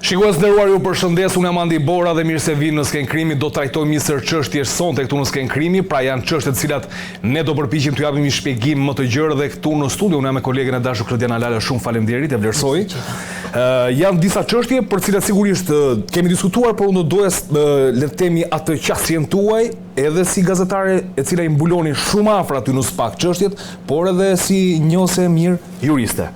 Shikues të nderuar ju përshëndes, unë jam Andi Bora dhe mirë se vini në Skenë Krimi, do të trajtojmë një sërë çështjesh sonte këtu në Skenë Krimi, pra janë çështje të cilat ne do përpiqem t'ju japim një shpjegim më të gjerë dhe këtu në studio unë jam me kolegen e dashur Klodiana Lala, shumë faleminderit, e vlerësoj. Janë disa çështje për të cilat sigurisht kemi diskutuar, por unë do doja le të themi atë qasjen tuaj edhe si gazetare e cila i mbuloni shumë afër aty në SPAK çështjet, por edhe si njohëse e mirë juriste.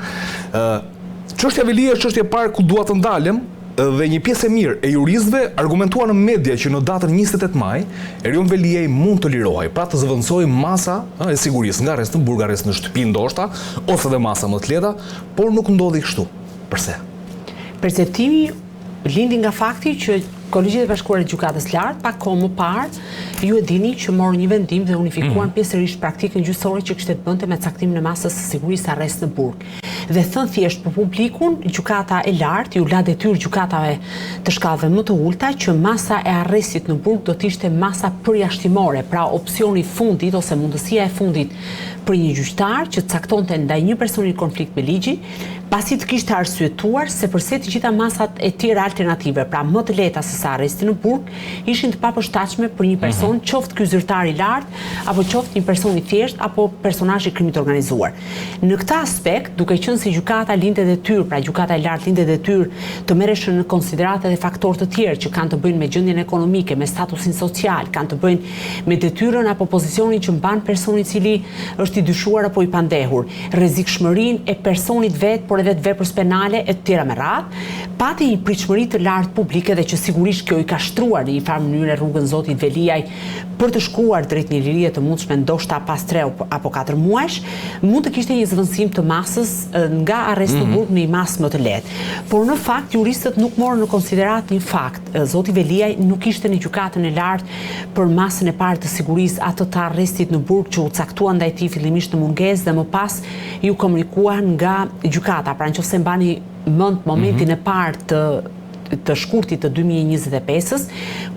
Çështja Veliaj është çështja e parë ku dua të ndalem dhe një pjesë e mirë e juristëve argumentuan në media që në datën 28 maj Erion Veliaj mund të lirohej, pra të zëvendësohej masa e sigurisë nga arrest në burg, arrest në shtëpi ndoshta, ose dhe masa më të lehta, por nuk ndodhi kështu. Përse? Perceptimi lindi nga fakti që Kolegjet e Bashkuara të Gjykatës Lartë, pak kohë më parë, ju e dini që morën një vendim dhe unifikuan mm. pjesërisht praktikën gjyqësore që kishte të bënte me caktimin e masës së sigurisë arrest në burg. Dhe thënë thjesht për publikun, Gjykata e Lartë iu la detyrë gjykatave të shkallëve më të ulëta që masa e arrestit në burg do të ishte masa përjashtimore, pra opsioni i fundit ose mundësia e fundit për një gjyqtar që të caktonte ndaj një personi në konflikt me ligjin, pasi të kishte arsyetuar se përse të gjitha masat e tjera alternative, pra më të lehta se sa arresti në burg, ishin të papërshtatshme për një person, mhm. qoftë ky zyrtar i lartë, apo qoftë një person i thjeshtë apo personazh i krimit të organizuar. Në këtë aspekt, duke qenë se gjykata linte detyrë, pra gjykata e lartë linte detyrë të merreshin në konsideratë edhe faktorë të tjerë që kanë të bëjnë me gjendjen ekonomike, me statusin social, kanë të bëjnë me detyrën apo pozicionin që mban personi i cili është i dyshuar apo i pandehur, rrezikshmërinë e personit vetë, por edhe të veprës penale e të tjera me radhë, pati një pritshmëri të lartë publike dhe që sigurisht kjo i ka shtruar në një farë mënyre rrugën zotit Veliaj për të shkuar drejt një lirie të mundshme ndoshta pas tre apo katër muajsh, mund të kishte një zëvendësim të masës nga arrest në mhm. burg në një masë më të lehtë. Por në fakt juristët nuk morën në konsideratë një fakt, Zoti Veliaj nuk ishte në Gjykatën e Lartë për masën e parë të sigurisë, atë të arrestit në burg që u caktua ndaj tij fillimisht në mungesë dhe më pas iu komunikua nga gjykata. Pra nëqoftëse mbani mend momentin mhm. e parë të të shkurtit të 2025-ës,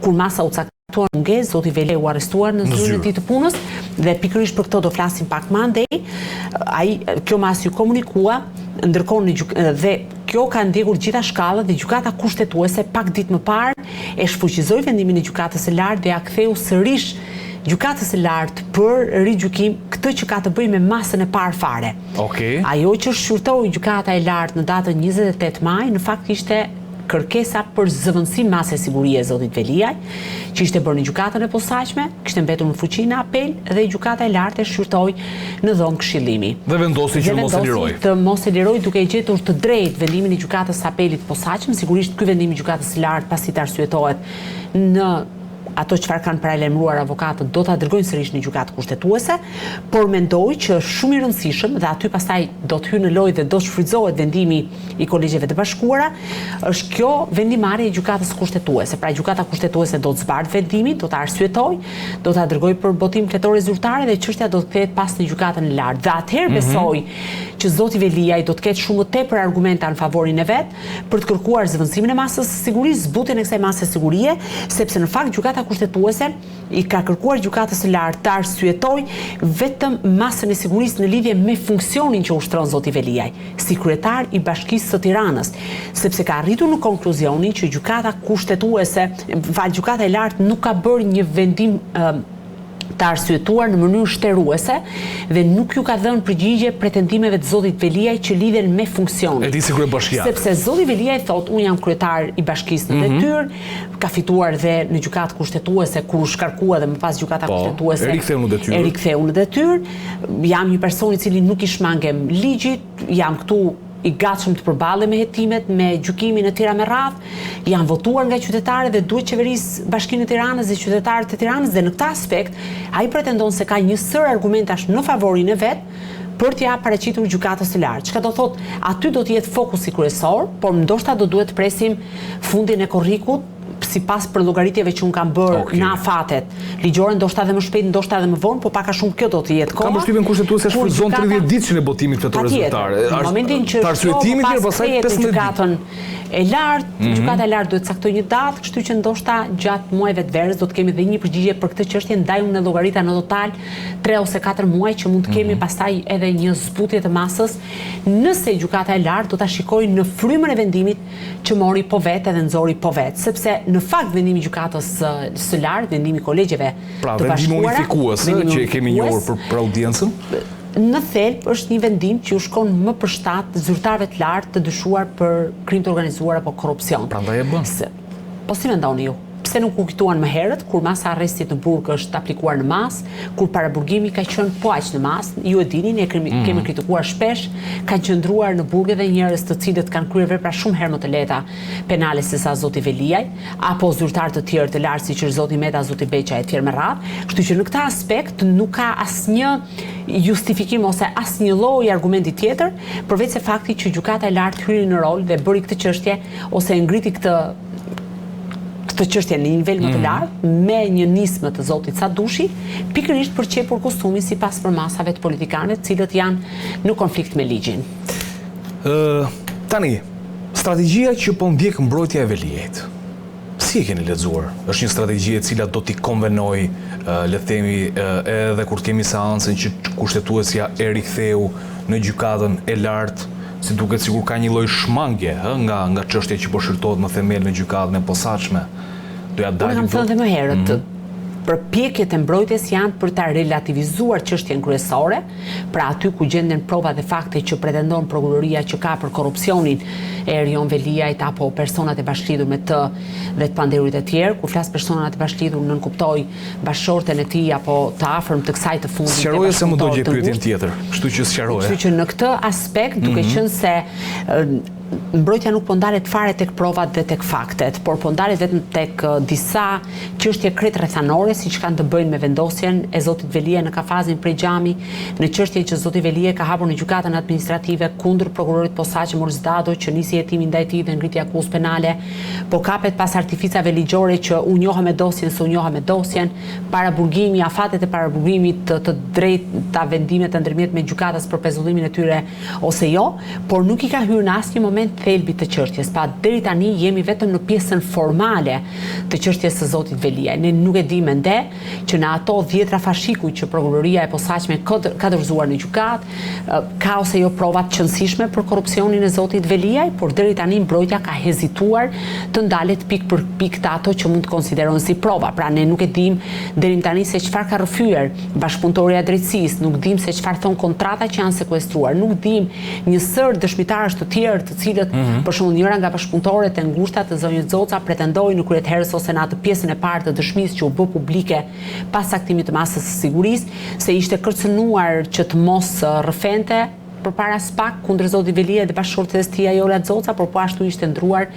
kur masa u caktua në mungesë, zoti Veliaj u arrestua në zyrën e tij të punës dhe pikërisht për këtë do flasim pak më andej. Ai kjo masë iu komunikua, ndërkohë në gjyk, dhe kjo ka ndjekur gjitha shkallët dhe gjykata kushtetuese pak ditë më parë e shfuqizoi vendimin e gjykatës së lartë dhe ia ktheu sërish gjykatës së lartë për rigjykim këtë që ka të bëjë me masën e parë fare. Okej. Ajo që shqyrtoi gjykata e lartë në datën 28 maj në fakt ishte kërkesa për zëvendësim mase sigurie e zotit Veliaj, që ishte bërë në gjykatën e posaçme, kishte mbetur në fuqi në apel dhe gjykata e lartë e shqyrtoi në dhomë këshillimi. Dhe vendosi që të mos e lirojë. Të mos e lirojë duke e gjetur të drejtë vendimin e gjykatës së apelit të posaçëm, sigurisht ky vendim i gjykatës së lartë pasi të arsyetohet në ato çfarë kanë paralajmëruar avokatët do ta dërgojnë sërish në gjykatë kushtetuese, por mendoj që është shumë i rëndësishëm dhe aty pastaj do të hyjë në lojë dhe do të shfrytëzohet vendimi i Kolegjeve të Bashkuara, është kjo vendimmarrje e Gjykatës Kushtetuese. Pra Gjykata Kushtetuese do të zbardhë vendimin, do ta arsyetojë, do ta dërgojë për botim fletore zyrtare dhe çështja do të kthehet pas në Gjykatën e Lartë. Dhe atëherë mhm. besoj që zoti Veliaj do të ketë shumë më tepër argumenta në favorin e vet për të kërkuar zëvendësimin e masës së sigurisë, zbutjen e kësaj mase sigurie, sepse në fakt Gjykata Kushtetuese i ka kërkuar Gjykatës së Lartë të arsyetojë vetëm masën e sigurisë në lidhje me funksionin që ushtron zoti Veliaj, si kryetar i Bashkisë së Tiranës, sepse ka arritur në konkluzionin që Gjykata Kushtetuese, më fal, Gjykata e Lartë nuk ka bërë një vendim të arsyetuar në mënyrë shteruese dhe nuk ju ka dhënë përgjigje pretendimeve të zotit Veliaj që lidhen me funksionin. E tij si kryebashkiak. Sepse zoti Veliaj thotë, unë jam kryetar i bashkisë në mhm. detyrë, ka fituar dhe në gjykatë kushtetuese kur u shkarkua dhe më pas gjykata po, kushtetuese e riktheu në detyrë. E riktheu në detyrë. Jam një person i cili nuk i shmangem ligjit, jam këtu i gatshëm të përballem me hetimet, me gjykimin e tjera me radhë. Jam votuar nga qytetarët dhe duhet qeveris Bashkinë e Tiranës dhe qytetarët e Tiranës dhe në këtë aspekt ai pretendon se ka një sërë argumentash në favorin e vet për t'ia paraqitur Gjykatës së Lartë, çka do thotë aty do të jetë fokusi kryesor, por ndoshta do duhet të presim fundin e korrikut, Sipas përllogaritjeve që unë kam bërë okay. në afatet ligjore, ndoshta edhe më shpejt, ndoshta edhe më vonë, po pak a shumë kjo do të jetë koha. Kam përshtypjen kushtetuesja shfrytëzon 30 ditëshin e botimit fletore zyrtare. Në momentin që arsyetimit tjerë pastaj 15 ditë. Gjykatën e lartë, mm -hmm. gjykata e lartë duhet të caktojë një datë, kështu që ndoshta gjatë muajve të verës do të kemi dhe një përgjigje për këtë çështje, ndaj unë e llogarita në total 3 ose 4 muaj që mund të kemi mm -hmm. pastaj edhe një zbutje të masës, nëse gjykata e lartë do ta shikojë në frymën e vendimit që mori po vetë edhe nxori po vetë, sepse në fakt vendimi i gjykatës së lartë, vendimi i kolegjeve pra, të bashkuara, vendimi unifikues, që e kemi njohur për, për audiencën, në thelb është një vendim që u shkon më për shtat zyrtarëve të lartë të dyshuar për krim të organizuar apo korrupsion. Prandaj e bën. Po si mendoni ju? Pse nuk u kujtuan më herët, kur masa e arrestit në burg është aplikuar në masë, kur paraburgimi ka qenë po aq në masë, ju e dini, ne kemi, mm. kemi kritikuar shpesh, kanë qëndruar në burg edhe njerëz të cilët kanë kryer vepra shumë herë më të lehta penale se sa zoti Veliaj, apo zyrtarë të tjerë të lartë siç është zoti Meta, zoti Beqaj e tjerë me radhë. Kështu që në këtë aspekt nuk ka asnjë justifikim ose asnjë lloj argumenti tjetër, përveç se fakti që gjykata e lartë hyri në rol dhe bëri këtë çështje ose e ngriti këtë këtë çështje në një nivel më të mm. lartë me një nismë të zotit Sadushi, pikërisht për qepur kostumin sipas përmasave të politikanëve, të cilët janë në konflikt me ligjin. Ë tani, strategjia që po ndjek mbrojtja e Veliajt. Si e keni lexuar? Është një strategji e cila do t'i konvenojë, le të themi, edhe kur të kemi seancën që kushtetuesja e riktheu në gjykatën e lartë, si duket sikur ka një lloj shmangje, ë, nga nga çështja që po shqyrtohet në themel në gjykatën e posaçme. Do ja dalim. Unë kam thënë dhe më herët, mm -hmm. përpjekjet e mbrojtjes janë për ta relativizuar çështjen kryesore, pra aty ku gjenden prova dhe fakte që pretendon prokuroria që ka për korrupsionin e Erion Veliajt apo personat e bashkëlidhur me të dhe të pandehurit e tjerë, kur flas personat e bashkëlidhur nënkuptoj bashkëshorten e tij apo të afërm të kësaj të fundit Sqaroje se më dogje pyetjen tjetër, kështu që sqaroje. Kështu që në këtë aspekt, duke mm -hmm. qenë se mbrojtja nuk po ndalet fare tek provat dhe tek faktet, por po ndalet vetëm tek disa çështje krejt rrethanore, siç kanë të bëjnë me vendosjen e zotit Veliaj në kafazin prej xhami, në çështjen që zoti Veliaj ka hapur në gjykatën administrative kundër prokurorit posaçëm Ols Dado që nisi hetimin ndaj tij dhe ngriti akuzë penale, Po kapet pas artificave ligjore që u njoha me dosjen, s'u njoha me dosjen, paraburgimi, afatet e paraburgimit të, të drejta, vendimet e ndërmjetme të gjykatës për pezullimin e tyre ose jo, por nuk i ka hyrë në asnjë moment thelbit të çështjes. Pra deri tani jemi vetëm në pjesën formale të çështjes së zotit Veliaj. Ne nuk e dimë ende që në ato dhjetra fashikuj që prokuroria e posaçme ka dorëzuar në gjykatë, ka ose jo prova të qenësishme për korrupsionin e zotit Veliaj, por deri tani mbrojtja ka hezituar të ndalet pikë për pikë te ato që mund të konsiderohen si prova. Pra ne nuk e dimë deri më tani se çfarë ka rrëfyer bashkëpunëtorja e drejtësisë, nuk dimë se çfarë thonë kontrata që janë sekuestruar, nuk dimë një sërë dëshmitarësh të tjerë të cilët, mm -hmm. për shembull njëra nga bashkëpunëtoret e ngushta të zonjës Xoxa pretendoi në krye të herës ose në atë pjesën e parë të dëshmisë që u bë publike pas caktimit të masës së sigurisë, se ishte kërcënuar që të mos rrëfente përpara SPAK kundër zotit Veliaj dhe bashkëshortes së tij Ajola Xoxa, por po ashtu ishte ndërruar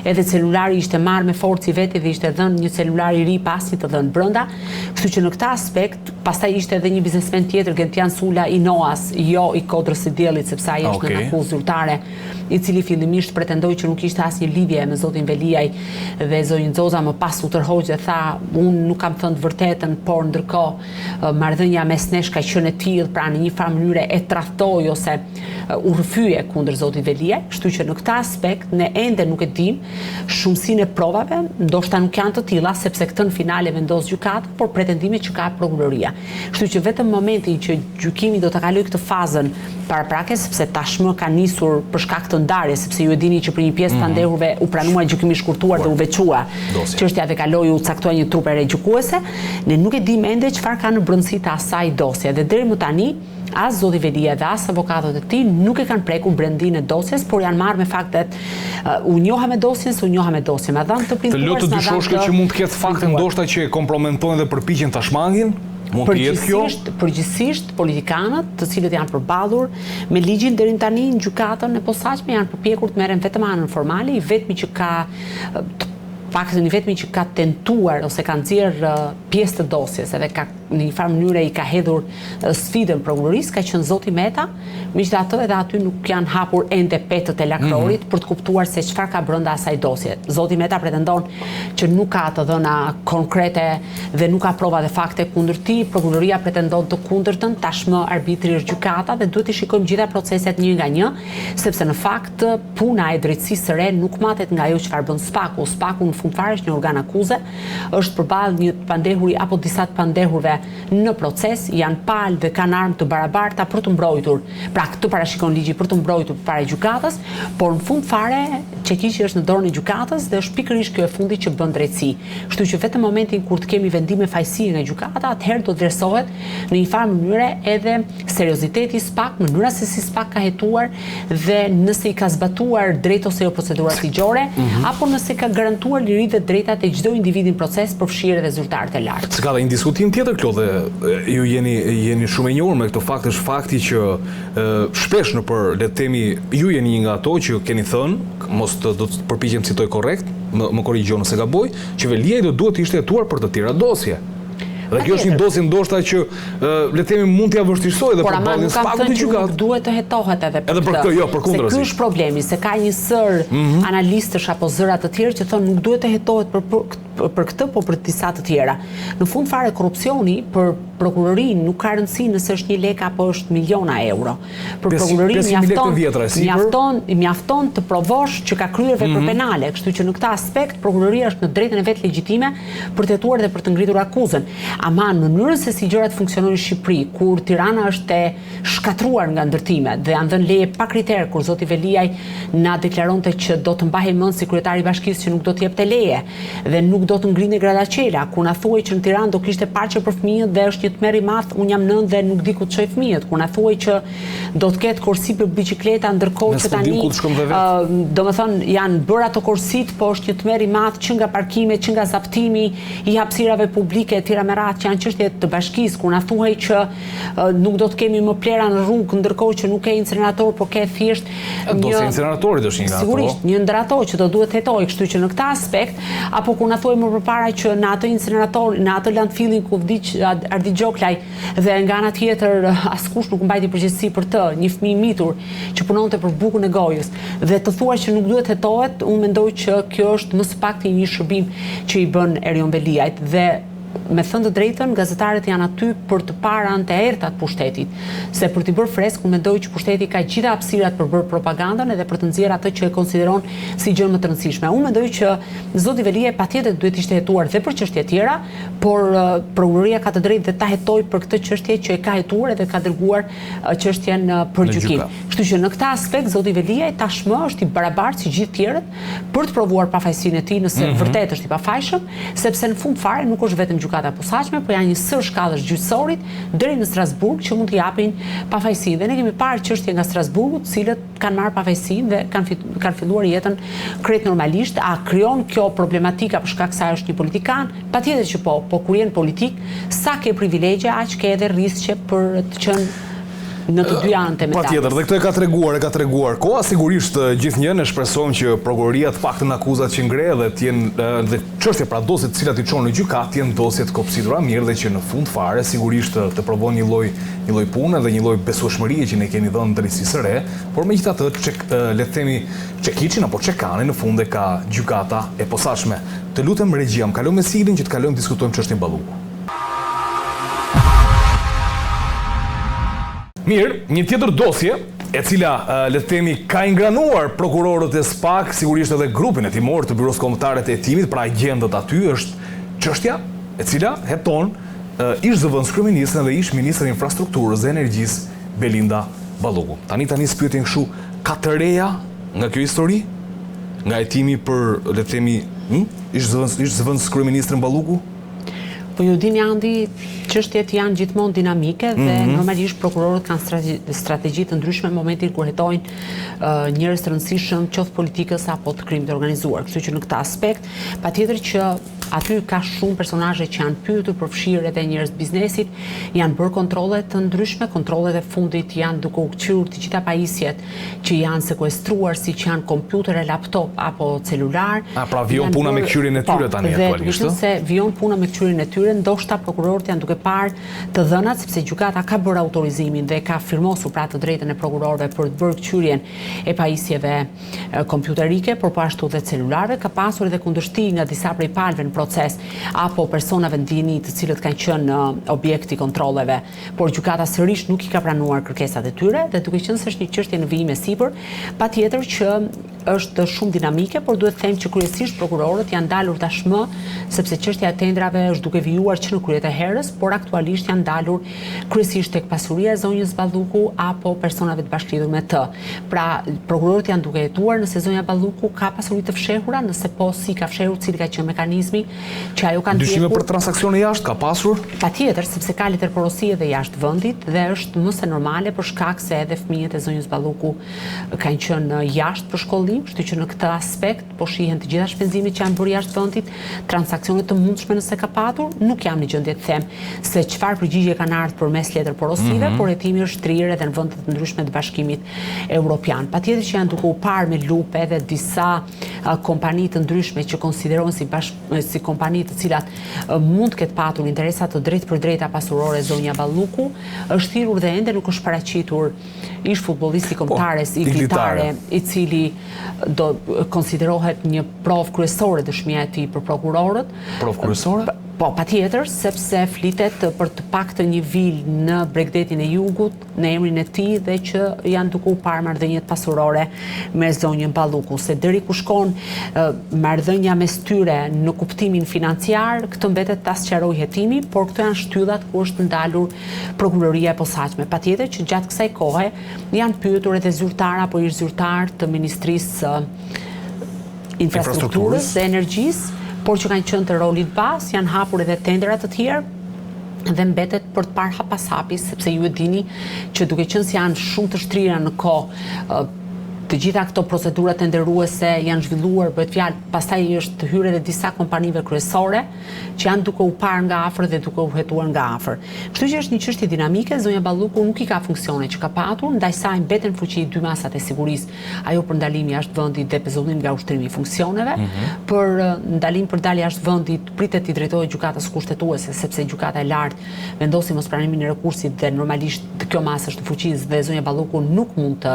edhe celulari ishte marrë me forcë i veti dhe ishte dhënë një celular i ri pa asnjë të dhënë brenda. Kështu që në këtë aspekt, pastaj ishte edhe një biznesmen tjetër, Gentian Sula i Noas, jo i Kodrës së Diellit, sepse ai është okay. në akuzë zyrtare, i cili fillimisht pretendoi që nuk kishte asnjë lidhje me zotin Veliaj dhe zonjën Xoxa, më pas u tërhoq dhe tha, unë nuk kam thënë të vërtetën, por ndërkohë marrëdhënia mes nesh ka qenë e tillë, pra në një farë mënyre e tradhtoi ose u rrëfye kundër zotit Veliaj, kështu që në këtë aspekt ne ende nuk e dimë shumësinë e provave, ndoshta nuk janë të tilla sepse këtë në finale vendos gjykata, por pretendimet që ka prokuroria. Kështu që vetëm momentin që gjykimi do ta kalojë këtë fazën paraprake, sepse tashmë ka nisur për shkak të ndarjes, sepse ju e dini që për një pjesë të mhm. pandehurve u pranua gjykimi i shkurtuar dhe u veçua çështja dhe kaloi u caktua një trupë e re gjykuese, ne nuk e dimë ende çfarë ka në brendësi të asaj dosje dhe deri më tani as zoti Veliaj dhe as avokatët e tij nuk e kanë prekur brendinë e dosjes, por janë marrë me faktet u njoha me dosjen, s'u njoha me dosjen. Ma dhanë të printuar, Të lë të dyshosh kjo që mund të ketë fakte ndoshta që e kompromentojnë dhe përpiqen ta shmangin? Mund të jetë kjo? Përgjithësisht politikanët, të cilët janë përballur me ligjin deri tani në gjykatën e posaçme janë përpjekur të merren vetëm anën formale, i vetmi që ka të. Paktën i vetmi që ka tentuar ose ka nxjerrë pjesë të dosjes edhe ka në një farë mënyre i ka hedhur sfidën prokurorisë ka qenë zoti Meta, megjithatë edhe aty nuk janë hapur ende petët e lakrorit mm -hmm. për të kuptuar se çfarë ka brenda asaj dosje. Zoti Meta pretendon që nuk ka të dhëna konkrete dhe nuk ka prova dhe fakte kundër tij, prokuroria pretendon të kundërtën, tashmë arbitri është gjykata dhe duhet t'i shikojmë gjitha proceset një nga një, sepse në fakt puna e drejtësisë së re nuk matet nga ajo çfarë bën SPAK-u. SPAK-u në fund fare është një organ akuze, është përballë një të pandehuri apo disa të pandehurve në proces, janë palë dhe kanë armë të barabarta për t'u mbrojtur. Pra këtë parashikon ligji për t'u mbrojtur përpara gjykatës, por në fund fare çekiçi është në dorën e gjykatës dhe është pikërisht kjo e fundit që bën drejtësi. Kështu që vetëm momentin kur të kemi vendime fajësie nga gjykata, atëherë do të vlerësohet në një farë mënyre edhe serioziteti i SPAK, mënyra se si SPAK ka hetuar dhe nëse i ka zbatuar drejt ose jo procedurat ligjore, mm -hmm. apo nëse ka garantuar liritë dhe drejtat e çdo individi në proces, përfshirë edhe zyrtarët e lartë. Se ka dhe një diskutim tjetër Klo dhe ju jeni jeni shumë e njohur me këtë fakt është fakti që e, shpesh nëpër le të themi ju jeni një nga ato që keni thënë, mos të do të përpiqem të citoj korrekt, më më korrigjo nëse gaboj, që Veliaj do duhet të ishte hetuar për të tjera dosje. Dhe kjo është një dosje ndoshta që le të themi mund t'ia vështirësojë edhe përballjen SPAK-ut në gjykatë. Nuk duhet të hetohet edhe për edhe për këtë, jo, përkundrazi. Se ky është problemi, se ka një sërë mm -hmm. analistësh apo zëra të tjerë që thonë nuk duhet të hetohet për, për, për këtë, po për disa të tjera. Në fund fare korrupsioni për prokurorinë nuk ka rëndësi nëse është një lek apo është miliona euro. Për prokurorinë mjafton mjafton mjafton të provosh që ka kryer vepër mm -hmm. penale, kështu që në këtë aspekt prokuroria është në drejtën e vet legjitime për të hetuar dhe për të ngritur akuzën. Ama në mënyrën se si gjërat funksionojnë në Shqipëri, kur Tirana është e shkatërruar nga ndërtimet dhe janë dhënë leje pa kriter, kur zoti Veliaj na deklaronte që do të mbahej mend si kryetar i bashkisë që nuk do të jepte leje dhe nuk do të ngrinte gradaçela, kur na thuhej që në Tiranë do kishte parqe për fëmijët dhe është një tmerr i madh, unë jam nënë dhe nuk di ku të çoj fëmijët, kur na thuhej që do të ketë korsi për biçikleta ndërkohë që tani domethënë janë bërë ato korsitë, po është një tmerr i madh që nga parkimet, që nga zaptimi i hapësirave publike e tjera me radhë që janë çështje të bashkisë, kur na thuhej që nuk do të kemi më plehra në rrugë ndërkohë që nuk ke incenerator, por ke thjesht një Dosja e inceneratorit është një nga ato. Sigurisht, një ndër ato që do duhet të hetohej, kështu që në këtë aspekt, apo kur na thuhej më përpara që në atë incenerator, në atë landfillin ku vdiq Ardit Gjoklaj, Dhe nga ana tjetër askush nuk mbajti përgjegjësi për të, një fëmijë i mitur që punonte për bukën e gojës. Dhe të thuash që nuk duhet hetohet, unë mendoj që kjo është më së pakti një shërbim që i bën Erion Veliajt dhe me thënë të drejtën, gazetarët janë aty për të parë anët e errëta të pushtetit, se për t'i bërë fresk, unë mendoj që pushteti ka gjitha hapësirat për bërë propagandën edhe për të nxjerrë atë që e konsideron si gjënë më të rëndësishme. Unë mendoj që zoti Veliaj patjetër duhet të ishte hetuar dhe për çështje tjera, Por prokuroria ka të drejtë dhe ta hetojë për këtë çështje që e ka hetuar edhe ka dërguar çështjen për gjykim. Kështu që në këtë aspekt zoti Veliaj tashmë është i barabartë si gjithë tjerët për të provuar pafajësinë e tij nëse mm -hmm. vërtet është i pafajshëm, sepse në fund fare nuk është vetëm gjykata e posaçme, por janë një sërë shkallësh gjyqësorit deri në Strasburg që mund të japin pafajësinë. Dhe ne kemi parë çështje nga Strasburgu, të cilët kanë marrë pafajësinë dhe kanë kanë filluar jetën krejt normalisht. A krijon kjo problematika për shkak se ai është një politikan? Patjetër që po, po kur je në politikë, sa ke privilegje, aq ke edhe rrisqe për të qenë në të dyja anët e medaljes. Patjetër, dhe këtë e ka treguar, e ka treguar koha, sigurisht gjithnjë ne shpresojmë që prokuroria të paktën akuzat që ngre dhe të jenë dhe çështje pra dosjet të cilat i çon në gjykatë të jenë dosje të kopsitura mirë dhe që në fund fare sigurisht të, të provojnë një lloj një lloj pune dhe një lloj besueshmërie që ne kemi dhënë drejtësisë së re, por megjithatë çek, le të themi çekiçin apo çekanin në fund e ka gjykata e posaçme. Të lutem regjia, më kalo me siglën që të kalojmë të diskutojmë çështjen Balluku. Mirë, një tjetër dosje, e cila, le të themi, ka ingranuar prokurorët e SPAK, sigurisht edhe grupin hetimor të Byrosë Kombëtare të Hetimit, pra agjentët aty, është çështja e cila heton ish-zëvendëskryeministren dhe ish-ministren e Infrastrukturës dhe Energjisë, Belinda Balluku. Tani ta nis pyetjen kështu, ka të reja nga kjo histori? Nga hetimi për, le të themi, hm, ish-zëvendës ish-zëvendëskryeministren Balluku? Po ju dini Andi, çështjet janë gjithmonë dinamike dhe mm -hmm. normalisht prokurorët kanë strategji të ndryshme në momentin kur hetojnë uh, njerëz të rëndësishëm, qoftë politikës apo të krimit të organizuar. Kështu që në këtë aspekt, patjetër që. Aty ka shumë personazhe që janë pyetur, përfshirë edhe njerëz të biznesit, janë bërë kontrolle të ndryshme, kontrollet e fundit janë duke u këqyrur të gjitha pajisjet që janë sekuestruar, siç janë kompjuterë, laptop apo celular. A, pra vijon puna me këqyrjen e tyre po, tani aktualisht, ë? Dhe se vijon puna me këqyrjen e tyre, ndoshta prokurorët janë duke parë të dhënat, sepse gjykata ka bërë autorizimin dhe ka firmosur pra të drejtën e prokurorëve për të bërë këqyrjen e pajisjeve kompjuterike, por po ashtu dhe celularëve, ka pasur edhe kundërshti nga disa prej palëve në proces apo personave në dijeni të cilët kanë qenë objekt i kontrolleve, por gjykata sërish nuk i ka pranuar kërkesat e tyre dhe duke qenë se është një çështje në vijim e sipër, patjetër që është shumë dinamike, por duhet të them që kryesisht prokurorët janë ndalur tashmë, sepse çështja e tenderave është duke vijuar që në krye të herës, por aktualisht janë ndalur kryesisht tek pasuria e zonjës Balluku apo personave të bashkëlidhur me të. Pra, prokurorët janë duke hetuar nëse zonja Balluku ka pasuri të fshehura, nëse po, si ka fshehur, cili ka qenë mekanizmi që ajo ka ndjekur. Dyshime për transaksione jashtë ka pasur? Patjetër, sepse ka letërporosi edhe jashtë vendit dhe është më se normale për shkak se edhe fëmijët e zonjës Balluku kanë qenë jashtë për shkollim, kështu që në këtë aspekt po shihen të gjitha shpenzimet që janë bërë jashtë vendit, transaksione të mundshme nëse ka patur, nuk jam në gjendje të them se çfarë përgjigje kanë ardhur përmes letërporosive, mm -hmm. por hetimi është shtrirë edhe në vende të ndryshme të Bashkimit Evropian. Patjetër që janë duke u parë me lupë edhe disa kompani të ndryshme që konsiderohen si bash, si kompani të cilat mund të ketë patur interesa të drejtpërdrejta pasurore zonja Balluku, është thirrur dhe ende nuk është paraqitur ish futbollisti i po, kombëtares Igli Tare, i cili do konsiderohet një provë kryesore dëshmia e tij për prokurorët. Provë kryesore? Po, patjetër, sepse flitet për të paktën një vilë në bregdetin e jugut, në emrin e tij dhe që janë duke u parë marrëdhëniet pasurore me zonjën Balluku. Se deri ku shkon marrëdhënia mes tyre në kuptimin financiar, këtë mbetet ta sqarojë hetimi, por këto janë shtyllat ku është ndalur Prokuroria e Posaçme. Patjetër që gjatë kësaj kohe janë pyetur edhe zyrtarë apo ish-zyrtarë të Ministrisë së Infrastrukturës dhe Energjisë, por që kanë qenë të rolit bazë, janë hapur edhe tendera të tjerë dhe mbetet për të parë hap pas hapi, sepse ju e dini që duke qenë se janë shumë të shtrira në kohë, të gjitha këto procedura tenderuese janë zhvilluar, bëhet fjalë, pastaj është hyrë edhe disa kompanive kryesore, që janë duke u parë nga afër dhe duke u hetuar nga afër. Kështu që është një çështje dinamike, zonja Balluku nuk i ka funksionet që ka patur, ndaj saj mbeten në fuqi dy masat e sigurisë, ajo për ndalim jashtë vendit dhe pezullim nga ushtrimi i funksioneve. Mm -hmm. Për ndalim për dalje jashtë vendit pritet t'i drejtohet gjykatës kushtetuese, sepse gjykata e lartë vendosi mospranimin e rekursit dhe normalisht kjo masë është në fuqi dhe zonja Balluku nuk mund të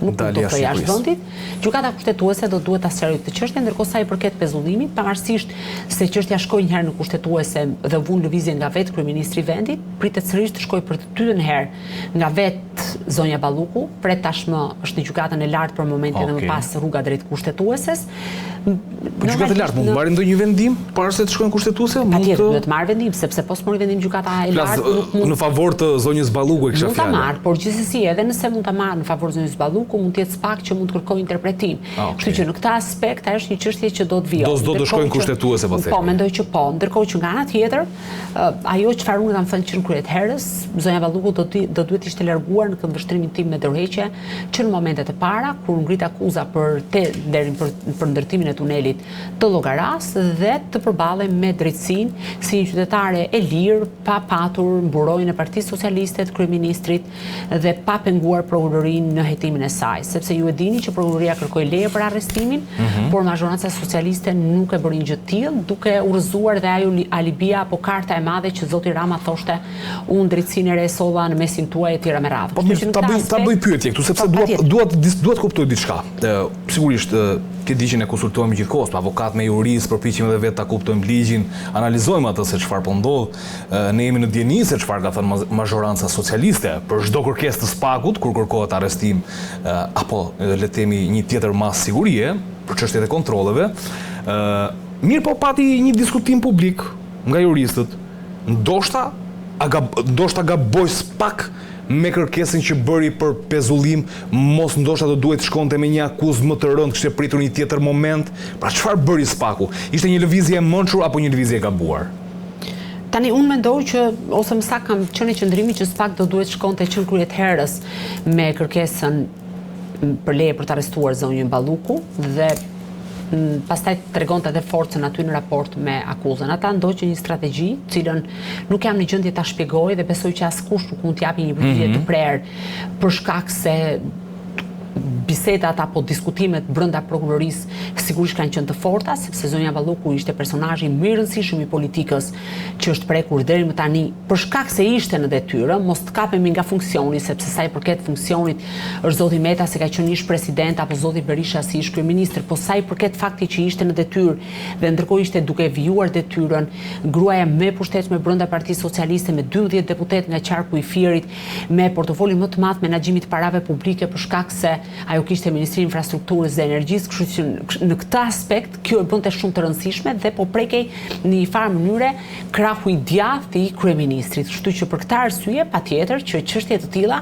nuk mund të udhëtojë jashtë vendit. Gjykata Kushtetuese do duhet ta sqarojë këtë çështje, ndërkohë sa i përket pezullimit, pavarësisht se çështja shkoi një herë në Kushtetuese dhe u vu në lëvizje nga vetë kryeministri i vendit, pritet sërish të shkojë për të dytën herë nga vetë zonja Balluku, pret tashmë është në Gjykatën e Lartë për momentin dhe më pas rruga drejt Kushtetueses. Po Gjykata e Lartë mund të marrë ndonjë vendim para se të shkojë në Kushtetuese? Mund të duhet të marrë vendim, sepse po s'mori vendim Gjykata e Lartë nuk mund në favor të zonjës Balluku e kisha fjalën. Mund ta marrë, por gjithsesi edhe nëse mund ta marrë në favor të zonjës Balluku, mund të jetë SPAK që mund të kërkojë interpretim. Ah, okay. Kështu që në këtë aspekt ajo është një çështje që do të vijojë. Do s'do të shkojë në Kushtetuese po themi. Po, mendoj që po. Ndërkohë që nga ana tjetër, ajo çfarë unë kam thënë që në krye të herës, zonja Balluku do të do duhet të ishte larguar në këndvështrimin tim me dorëheqje që në momentet e para kur u ngrit akuza për tenderin për për ndërtimin e tunelit të Llogarasë dhe të përballej me drejtësinë si një qytetare e lirë pa patur mburojën e Partisë Socialiste të kryeministrit dhe pa penguar prokurorinë në hetimin e saj, sepse ju e dini që prokuroria kërkoi leje për arrestimin, mm -hmm. por mazhoranca socialiste nuk e bëri një gjë të tillë, duke u rrëzuar dhe ajo alibia apo karta e madhe që zoti Rama thoshte unë drejtësinë e re solla në mesin tuaj e tjera me radhë. Po mirë, ta bëj ta bëj pyetje këtu sepse po, dua dua dua të kuptoj diçka. Ë sigurisht ti di që ne konsultohemi gjithkohës me avokatë, me juristë, përpiqemi edhe vetë ta kuptojmë ligjin, analizojmë atë se çfarë po ndodh. Ne jemi në dijeni se çfarë ka thënë mazhoranca socialiste për çdo kërkesë të SPAK-ut kur kërkohet arrestim apo le të themi një tjetër masë sigurie për çështjet e kontrolleve. Mirëpo pati një diskutim publik nga juristët, ndoshta a gab, ndoshta gaboi SPAK me kërkesën që bëri për pezullim, mos ndoshta do duhej të shkonte me një akuzë më të rëndë, kishte pritur një tjetër moment. Pra çfarë bëri SPAK-u? Ishte një lëvizje e mençur apo një lëvizje e gabuar? Tani unë mendoj që ose më saktë kam qenë e qëndrimit që SPAK do duhet shkonte që në krye të herës me kërkesën për leje për të arrestuar zonjën Balluku dhe pastaj tregonte edhe forcën aty në raport me akuzën. Ata ndoqën një strategji, të cilën nuk jam në gjendje ta shpjegoj dhe besoj që askush nuk mund të japi një përgjigje të mhm. prerë për shkak se bisedat apo diskutimet brenda prokurorisë sigurisht kanë qenë të forta, sepse zonja Balluku ishte personazhi më i rëndësishëm i politikës që është prekur deri më tani për shkak se ishte në detyrë, mos të kapemi nga funksioni, sepse sa i përket funksionit është zoti Meta se ka qenë ish president apo zoti Berisha si ish kryeministër, po sa i përket faktit që ishte në detyrë dhe ndërkohë ishte duke vijuar detyrën, gruaja më e pushtetshme brenda Partisë Socialiste me 12 deputetë nga qarku i Fierit, me portofolin më të madh menaxhimit të parave publike për shkak se ajo kishte Ministrinë e Infrastrukturës dhe Energjisë, kështu që në këtë aspekt kjo e bënte shumë të rëndësishme dhe po prekej në një farë mënyre krahu i djathtë i kryeministrit. Kështu që për këtë arsye patjetër që çështje të tilla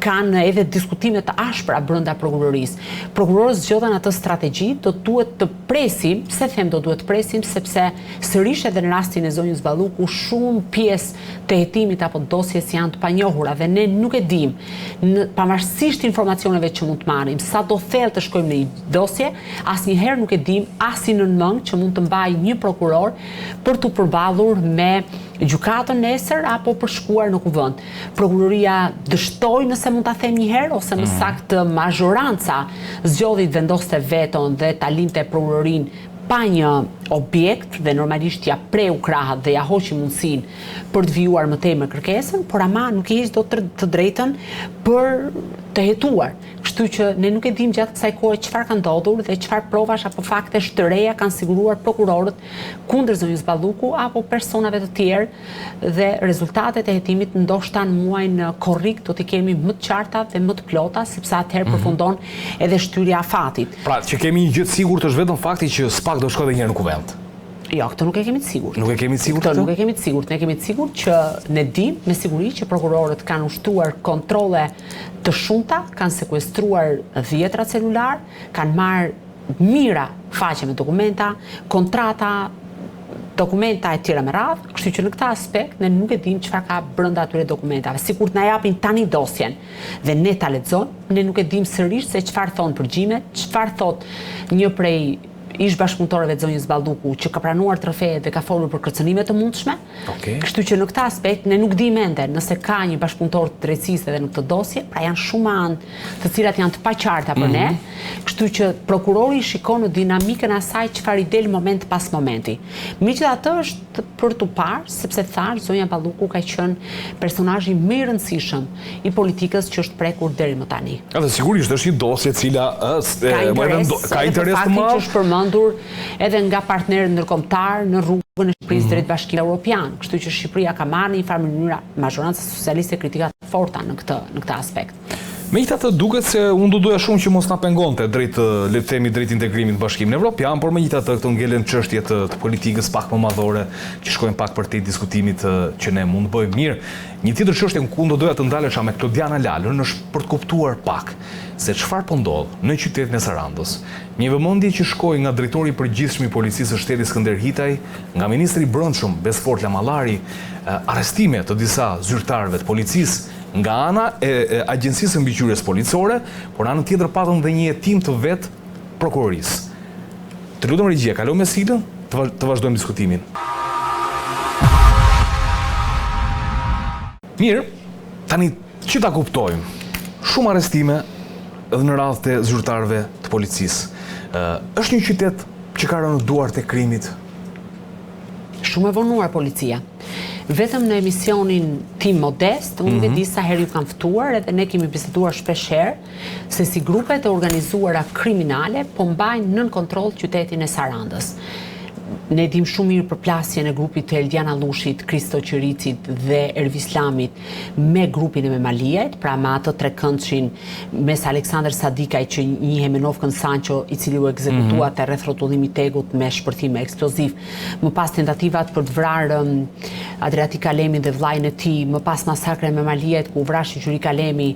kanë edhe diskutime të ashpra brenda prokurorisë. Prokurorët zgjodhën atë strategji, do duhet të presim, pse them do duhet të presim, sepse sërish edhe në rastin e zonjës Balluku shumë pjesë të hetimit apo dosjes janë të panjohura dhe ne nuk e dimë, në pavarësisht informacioneve që mund të marrim, sado thellë të shkojmë në një dosje, asnjëherë nuk e dimë asin nën mëngë që mund të mbajë një prokuror për t'u përballur me gjykatën nesër apo për shkuar në kuvend. Prokuroria dështoi nëse mund ta them një herë ose më mhm. saktë mazhoranca zgjodhi të vendoste veton dhe ta linte prokurorinë pa një objekt dhe normalisht ia preu krahët dhe ia hoqi mundësinë për të vijuar më tej me kërkesën, por ama nuk i heq dot të drejtën për të hetuar. Kështu që ne nuk e dimë gjatë kësaj kohe çfarë ka ndodhur dhe çfarë provash apo faktesh të reja kanë siguruar prokurorët kundër zonjës Balluku apo personave të tjerë dhe rezultatet e hetimit ndoshta në muajin korrik do t'i kemi më të qarta dhe më të plota sepse atëherë mhm. përfundon edhe shtyrja e afatit. Pra, që kemi një gjë të sigurt është vetëm fakti që SPAK do shkojë edhe një herë në kuvend. Jo, këtë nuk e kemi të sigurt. Nuk e kemi të sigurt këtë? Nuk e kemi të sigurt. Ne kemi të sigurt që ne dimë me siguri që prokurorët kanë ushtruar kontrolle të shumta, kanë sekuestruar dhjetra celularë, kanë marrë mijëra faqe me dokumenta, kontrata, dokumenta e tjera me radhë, kështu që në këtë aspekt ne nuk e dimë çfarë ka brenda atyre dokumentave. Sikur të na japin tani dosjen dhe ne ta lexojmë, ne nuk e dimë sërish se çfarë thonë përgjimet, çfarë thotë një prej ish bashkëpunëtorëve të zonjës Balluku që ka pranuar të rrëfehet dhe ka folur për kërcënime të mundshme. Okay. Kështu që në këtë aspekt ne nuk dimë ende nëse ka një bashkëpunëtor të drejtësisë edhe në këtë dosje, pra janë shumë anë të cilat janë të paqarta për mm -hmm. ne, mhm. kështu që prokurori shikon në dinamikën e asaj çfarë i del moment pas momenti. Megjithatë është për t'u parë, sepse thashë zonja Balluku ka qenë personazhi më i rëndësishëm i politikës që është prekur deri më tani. Edhe sigurisht është një dosje e cila është ka interes, ka interes të madh që është përmendur edhe nga partnerët ndërkombëtarë në rrugën e Shqipërisë mm -hmm. drejt Bashkimit Evropian, kështu që Shqipëria ka marrë në një farë mënyre mazhoranca socialiste kritika të forta në këtë në këtë aspekt. Megjithatë duket se unë do doja shumë që mos na pengonte drejt le të themi drejt integrimit në Bashkimin Evropian, por megjithatë këto ngelen çështje të, të politikës pak më madhore që shkojnë pak përtej diskutimit që ne mund të bëjmë mirë. Një tjetër çështje ku unë do doja të ndalesha me Klodiana Lalën është për të kuptuar pak se çfarë po ndodh në qytetin e Sarandës. Një vëmendje që shkoi nga drejtori i përgjithshëm i Policisë së Shtetit Skënder Hitaj, nga ministri i Brendshëm Besfort Lamallari, arrestime të disa zyrtarëve të policisë nga ana e Agjencisë së Mbikëqyrjes Policore, por në anën tjetër patëm dhe një hetim të vetë prokurorisë. Të lutem regjia, kalo me siglën, të, të vazhdojmë diskutimin. Mirë, tani që ta kuptojmë, shumë arrestime edhe në radhë të zyrtarëve të policisë. Ë, është një qytet që ka rënë në duart e krimit. Shumë e vonuar policia. Vetëm në emisionin tim modest, unë mm -hmm. disa herë ju kam ftuar edhe ne kemi biseduar shpesh herë se si grupet e organizuara kriminale po mbajnë nën kontroll qytetin e Sarandës. Ne dimë shumë mirë përplasjen e grupit të Eldian Allushit, Kristo Qiricit dhe Ervis Lamit me grupin e Memaliajt, pra me atë trekëndëshin mes Aleksandër Sadikaj që njihej me nofkën Sancho, i cili u ekzekutua mm -hmm. te rrethrrotullimi i TEG-ut me shpërthim eksploziv. Më pas tentativat për të vrarë um, Adriatik Kalemin dhe vëllain e tij, më pas masakra e Memaliajt ku u vra Shyqyri Kalemi,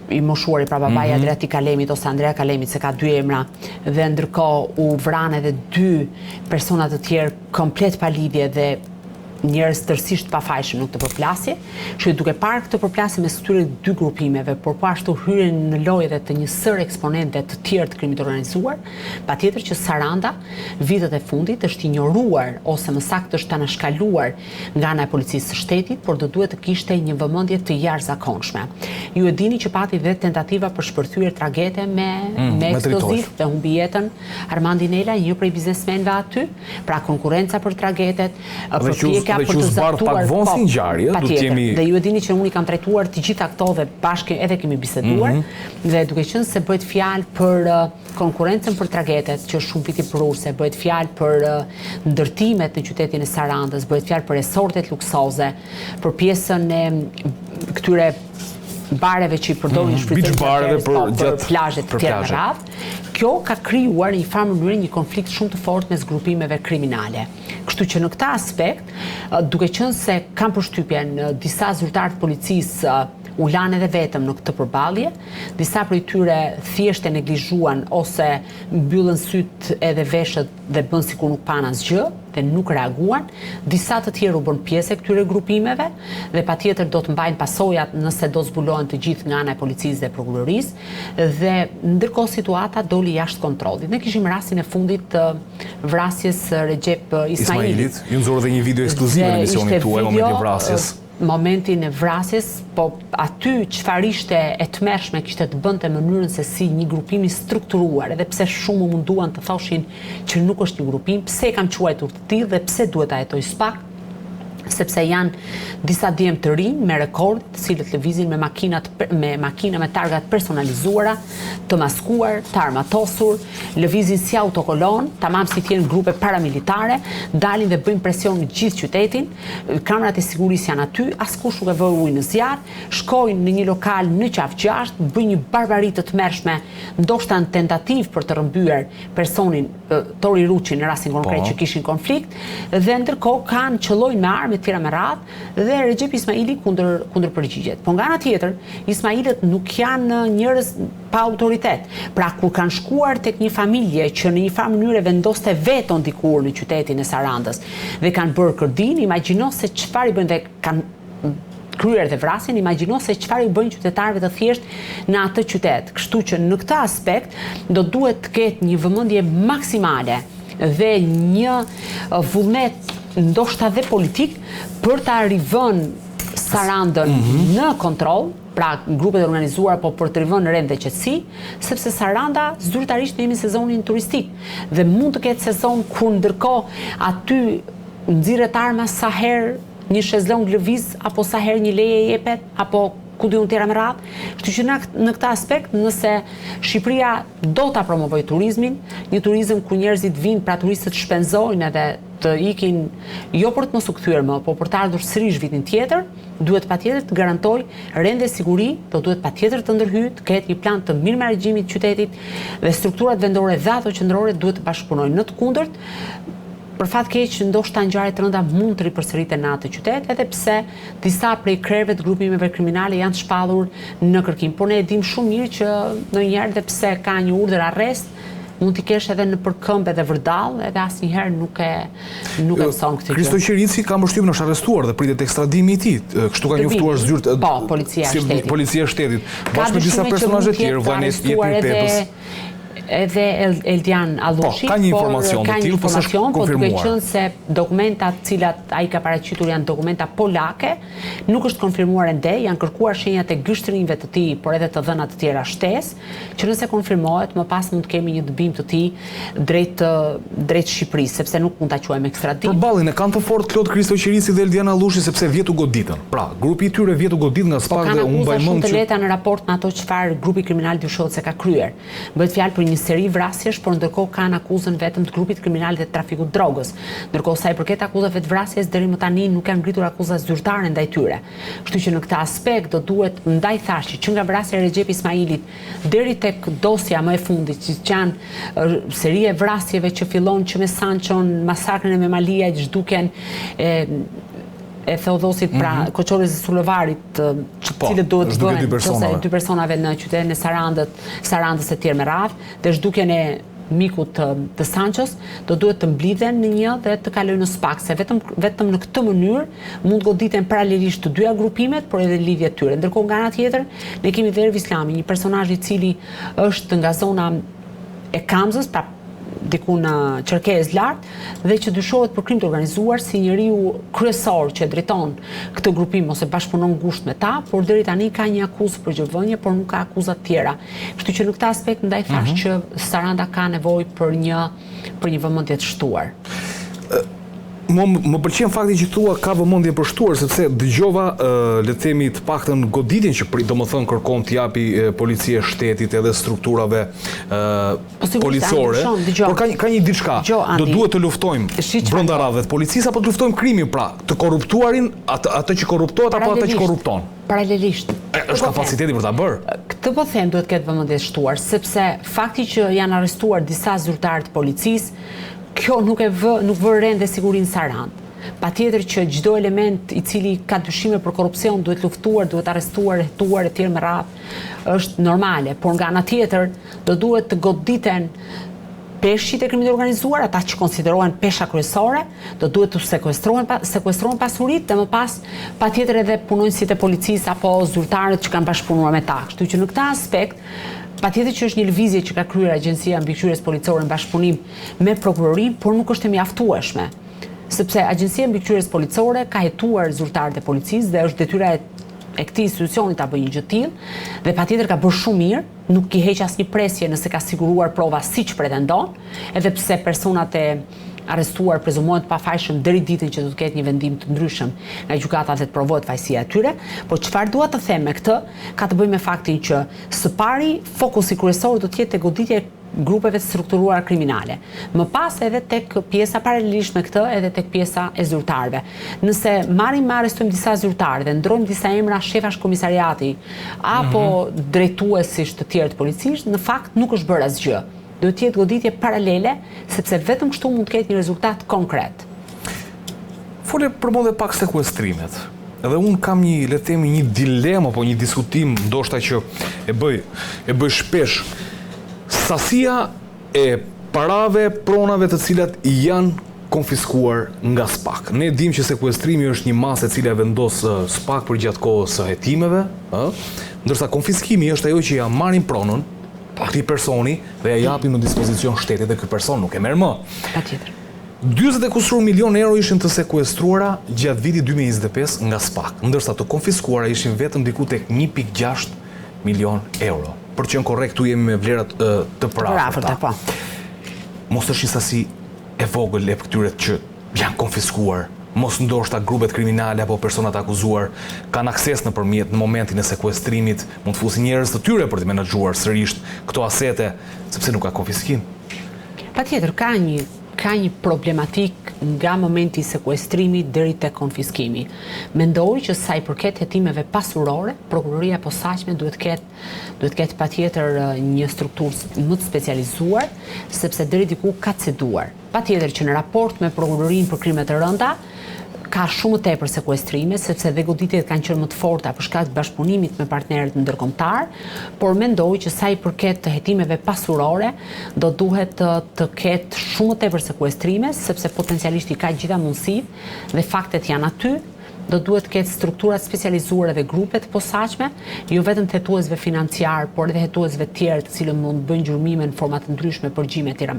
i moshuari pra babai mm -hmm. Adriatik Kalemit ose Andrea Kalemit se ka dy emra dhe ndërkohë u vranë edhe dy persona të tjerë komplet pa lidhje dhe. njerëz tërësisht të pafajshëm në këtë përplasje, kështu që duke parë këtë përplasje mes këtyre dy grupimeve, por po ashtu hyrjen në lojë edhe të një sërë eksponentëve të tjerë të krimit të organizuar, patjetër që Saranda vitet e fundit është injoruar ose më saktë është anashkaluar nga ana e policisë së shtetit, por do duhet të kishte një vëmendje të jashtëzakonshme. Ju e dini që pati dhe tentativa për shpërthyer tragete me mm, me eksploziv dhe humbi jetën Armandi Nela, një prej biznesmenëve aty, pra konkurrenca për tragetet, përpjekja për të zaptuar pak vonë si po, ngjarje, do të jemi Dhe ju e dini që unë i kam trajtuar të gjitha këto dhe bashkë edhe kemi biseduar mm -hmm. dhe duke qenë se bëhet fjalë për konkurrencën për tragetet, që është shumë fitimprurëse, bëhet fjalë për ndërtimet në qytetin e Sarandës, bëhet fjalë për resortet luksoze, për pjesën e këtyre bareve që i përdorin mm -hmm, shfrytëzojnë bareve për, po, për plazhet të tjera me radhë. Kjo ka krijuar në një farë mënyre një konflikt shumë të fortë mes grupimeve kriminale. Kështu që në këtë aspekt, duke qenë se kam përshtypjen disa zyrtarë të policisë u lanë edhe vetëm në këtë përballje, disa prej tyre thjesht e neglizhuan ose mbyllën sytë edhe veshët dhe bënë sikur nuk panë asgjë dhe nuk reaguan, disa të tjerë u bënë pjesë e këtyre grupimeve dhe patjetër do të mbajnë pasojat nëse do të zbulohen të gjithë nga ana e policisë dhe prokurorisë dhe ndërkohë situata doli jashtë kontrollit. Ne kishim rastin e fundit të vrasjes së Rexhep Ismailit. Ismailit, ju nxorët dhe një video ekskluzive në emisionin tuaj momentin e vrasjes. Momentin e vrasjes, po aty çfarë ishte e tmerrshme kishte të bënte mënyrën se si një grupim i strukturuar, edhe pse shumë u munduan të thoshin që nuk është një grupim, pse e kam quajtur të tillë dhe pse duhet ta hetojë SPAK, sepse janë disa djem të rinj me rekord, të cilët lëvizin me makina me makina me targa të personalizuara, të maskuar, të armatosur, lëvizin si autokolonë, tamam si të jenë grupe paramilitare, dalin dhe bëjnë presion në gjithë qytetin, Kamerat e sigurisë janë aty, askush nuk e vë ujë në zjarr, shkojnë në një lokal në Qafë 6, bëjnë një barbari të tmerrshme, ndoshta në tentativë për të rrëmbyer personin Tori Ruçi në rastin konkret po. që kishin konflikt dhe ndërkohë kanë qëllojnë me armë e tjera me radhë dhe Rexhep Ismaili kundër kundërpërgjigjet. Po nga ana tjetër, Ismailët nuk janë njerëz pa autoritet. Pra kur kanë shkuar tek një familje që në një farë mënyre vendoste veton dikur në qytetin e Sarandës dhe kanë bërë kërdinë, imagjino se çfarë i bëjnë dhe kanë kryer dhe vrasjen, imagjino se çfarë u bëjnë qytetarëve të thjeshtë në atë qytet. Kështu që në këtë aspekt do duhet të ketë një vëmendje maksimale dhe një vullnet ndoshta dhe politik për ta rivënë Sarandën mm -hmm. në kontroll, pra grupet e organizuara po për të rivënë rend dhe qetësi, sepse Saranda zyrtarisht ne jemi në sezonin turistik dhe mund të ketë sezon kur ndërkohë aty nxirret arma sa herë një shezlong lëviz apo sa herë një leje jepet apo ku di unë tjera me radhë. Kështu që në, në këtë aspekt, nëse Shqipëria do ta promovojë turizmin, një turizëm ku njerëzit vijnë, pra turistët shpenzojnë edhe të ikin jo për të mos u kthyer më, po për të ardhur sërish vitin tjetër, duhet patjetër të garantojë rend dhe siguri, do duhet patjetër të ndërhyjë, të ketë një plan të mirëmenaxhimit të qytetit dhe strukturat vendore dhe ato qendrore duhet të bashkëpunojnë. Në të kundërt, për fat keq, ndoshta ngjarje të rënda mund të ripërsëriten në atë qytet, edhe pse disa prej krerëve të grupimeve kriminale janë shpallur në kërkim. Por ne e dimë shumë mirë që ndonjëherë dhe pse ka një urdhër arrest, mund t'i kesh edhe nëpër këmbë edhe vërdallë, edhe asnjëherë nuk e nuk e mëson këtë gjë. Kristo Qerici kam përshtypjen është arrestuar dhe pritet ekstradimi i tij. Kështu ka njoftuar zyrtë po, policia e shtetit. Policia e shtetit. Bashkë me disa personazhe të tjerë, vëllai i Jetmir Pepës. Edhe Eldian po, Allushi, ka një informacion të tillë, po s'është po duke qenë se dokumentat të cilat ai ka paraqitur janë dokumenta polake, nuk është konfirmuar ende, janë kërkuar shenjat e gishtërinjve të tij, por edhe të dhëna të tjera shtesë. që nëse konfirmohet, më pas mund të kemi një dëbim të tij drejt drejt Shqipërisë, sepse nuk mund ta quajmë ekstradim. Përballjen e kanë të fortë Klod Kristo Qerici dhe Eldian Allushi sepse vjet u goditën. Pra, grupi i tyre vjet u godit nga Po SPAK dhe kanë unë mbaj akuza shumë mend të që lehta në raport me ato çfarë grupi kriminal dyshohet se ka kryer. Bëhet fjalë për një seri vrasjesh, por ndërkohë kanë akuzën vetëm të grupit kriminal dhe të trafikut të drogës. Ndërkohë sa i përket akuzave të vrasjes, deri më tani nuk janë ngritur akuza zyrtare ndaj tyre. Kështu që në këtë aspekt do duhet, ndaj thashë që që nga vrasja e Rexhep Ismailit deri tek dosja më e fundit që janë seria e vrasjeve që fillon që me Sançon, masakrën e Memaliajt, zhdukjen e e Theodhosit, pra mm -hmm. Koçorës dhe Sulovarit, të po, cilët duhet të bëhen, ose dy personave në qytetin e Sarandët, Sarandës e tjerë me radhë, dhe zhdukjen e. mikut të, të Sanços, do duhet të mblidhen në një dhe të kalojnë në SPAK, se vetëm vetëm në këtë mënyrë mund të goditen paralelisht të dyja grupimet, por edhe lidhjet e tyre. Ndërkohë nga ana tjetër, ne kemi dhe Ervis Lami, një personazh i cili është nga zona e Kamzës, pra diku në Çerkez lart dhe që dyshohet për krim të organizuar si njeriu kryesor që e drejton këtë grupim ose bashkëpunon ngushtë me ta, por deri tani ka një akuzë për gjobëvënie, por nuk ka akuza të tjera. Kështu që në këtë aspekt ndaj thashë mm -hmm. që Saranda ka nevojë për një për një vëmendje të shtuar. Më më pëlqen fakti që thua ka vëmendje për shtuar sepse dëgjova le të themi të paktën goditjen që pri, domethënë kërkon t'i japi policia e shtetit edhe strukturave po, policore. Por ka ka një diçka, do duhet të luftojmë brenda radhëve të policisë apo të luftojmë krimin pra, të korruptuarin, atë atë që korruptohet apo atë që korrupton. Paralelisht. Është po kapaciteti për ta bërë. Këtë po them duhet të ketë vëmendje të shtuar, sepse fakti që janë arrestuar disa zyrtarë të policisë, Kjo nuk e vë, nuk vë rend dhe siguri në Sarandë. Patjetër që çdo element i cili ka dyshime për korrupsion duhet luftuar, duhet arrestuar, hetuar etj me radhë, është normale, por nga ana tjetër do duhet të goditen peshqit e krimit të organizuar, ata që konsiderohen pesha kryesore, do duhet të sekuestrohen sekuestrohen pasuritë dhe më pas patjetër edhe punonjësit e policisë apo zyrtarët që kanë bashkëpunuar me ta. Kështu që në këtë aspekt Patjetër që është një lëvizje që ka kryer Agjencia e Mbikëqyrjes Policore në bashkëpunim me prokurorinë, por nuk është e mjaftueshme. Sepse Agjencia e Mbikëqyrjes Policore ka hetuar zyrtarët e policisë dhe është detyra e e këtij institucioni ta bëjë një gjë të tillë dhe patjetër ka bërë shumë mirë, nuk i heq asnjë presje nëse ka siguruar prova siç pretendon, edhe pse personat e arrestuar prezumohen të pafajshëm deri ditën që do të ketë një vendim të ndryshëm nga gjykata dhe të provohet fajësia e tyre, por çfarë dua të them me këtë, ka të bëjë me faktin që së pari fokusi kryesor do të jetë te goditja e grupeve të strukturuara kriminale. Më pas edhe tek pjesa paralelisht me këtë edhe tek pjesa e zyrtarëve. Nëse marrim arrestojmë disa zyrtarë dhe ndrojmë disa emra shefash komisariati apo mm -hmm. drejtuesish të tjerë të policisë, në fakt nuk është bërë asgjë. Duhet të jetë goditje paralele, sepse vetëm kështu mund të ketë një rezultat konkret. Fole përmende pak sekuestrimet. Edhe unë kam një, le të themi, një dilemë apo një diskutim, ndoshta që e bëj, e bëj shpesh. Sasia e parave, pronave të cilat janë konfiskuar nga SPAK. Ne dimë që sekuestrimi është një masë e cila e vendos SPAK përgjatë kohës së hetimeve, ë, ndërsa konfiskimi është ajo që ia marrin pronën këtij personi dhe ia japim në dispozicion shtetit dhe ky person nuk e merr më. Patjetër. 40 e kusur milionë euro ishin të sekuestruara gjatë vitit 2025 nga SPAK, ndërsa të konfiskuara ishin vetëm diku tek 1.6 milion euro. Për të qenë korrekt, këtu jemi me vlerat të përafërta. Po. Mos është një sasi e vogël e këtyre që janë konfiskuar, mos ndoshta grupet kriminale apo personat e akuzuar kanë akses nëpërmjet në momentin e sekuestrimit, mund të fusin njerëz të tyre për të menaxhuar sërisht këto asete, sepse nuk ka konfiskim. Patjetër, ka një ka një problematikë nga momenti i sekuestrimit deri te konfiskimi. Mendoj që sa i përket hetimeve pasurore, Prokuroria e Posaçme duhet të ketë duhet të ketë patjetër një strukturë më të specializuar, sepse deri diku ka ceduar. Patjetër që në raport me Prokurorinë për Krime të Rënda, ka shumë më tepër sekuestrime, sepse dhe goditjet kanë qenë më të forta për shkak të bashkëpunimit me partnerët ndërkombëtarë, por mendoj që sa i përket hetimeve pasurore, do duhet të, të ketë shumë më tepër sekuestrime, sepse potencialisht i ka gjitha mundësitë dhe faktet janë aty, do duhet të ketë struktura të specializuara dhe grupe të posaçme, jo vetëm të hetuesve financiarë, por edhe hetuesve të tjerë, të cilët mund të bëjnë gjurmime në forma të ndryshme, përgjime etj.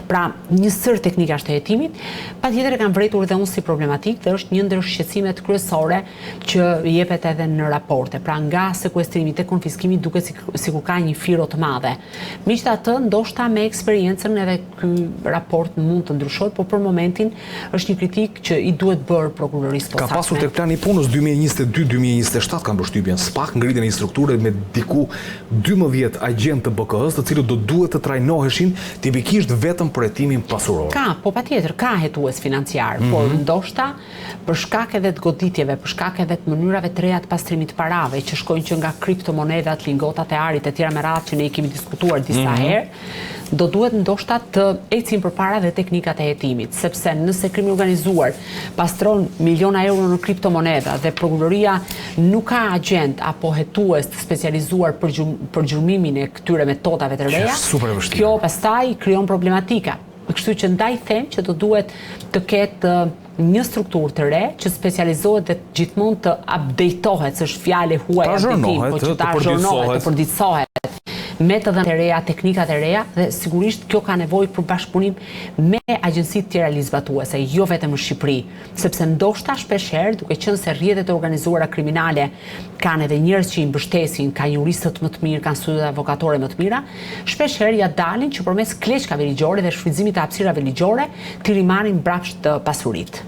Pra, një sërë teknikash të hetimit, patjetër e kam vërejtur edhe unë si problematikë dhe është një ndër shqetësimet kryesore që jepet edhe në raporte. Pra, nga sekuestrimi te konfiskimi duket sikur ka një firo të madhe. Megjithatë, ndoshta me eksperiencën edhe ky raport mund të ndryshojë, por për momentin është një kritikë që i duhet bërë prokurorisë posaçme. Ka pasur tek plani i punës 2022-2027 kam përshtypjen, SPAK ngritjen e një strukture me diku 12 agjentë të BKH-së, të cilët do duhet të trajnoheshin tipikisht vetëm për hetimin pasuror. Ka, po patjetër, ka hetues financiarë, mm -hmm. por ndoshta për shkak edhe të goditjeve, për shkak edhe të mënyrave të reja të pastrimit të parave, që shkojnë që nga kriptomonedhat, lingotat e arit e tjera me radhë që ne i kemi diskutuar disa mm -hmm. herë, Do duhet ndoshta të ecin përpara dhe teknikat e hetimit, sepse nëse krimi i organizuar pastron miliona euro në kriptomonedha dhe prokuroria nuk ka agjentë apo hetues të specializuar për për gjurmimin e këtyre metodave të reja, kjo pastaj krijon problematika. Kështu që ndaj them që do duhet të ketë një strukturë të re që specializohet dhe gjithmonë të update-ohet, se është fjalë e huaj update-im, po që të azhornohet, të përditësohet me të dhënat e reja, teknikat e reja dhe sigurisht kjo ka nevojë për bashkëpunim me agjencitë tjera ligjzbatuese, jo vetëm në Shqipëri, sepse ndoshta shpeshherë, duke qenë se rrjetet e organizuara kriminale kanë edhe njerëz që i mbështesin, kanë juristët më të mirë, kanë studiot avokatore më të mira, shpeshherë ia dalin që përmes kleçkave ligjore dhe shfrytëzimit të hapësirave ligjore t'i rimarrin mbrapsht pasuritë.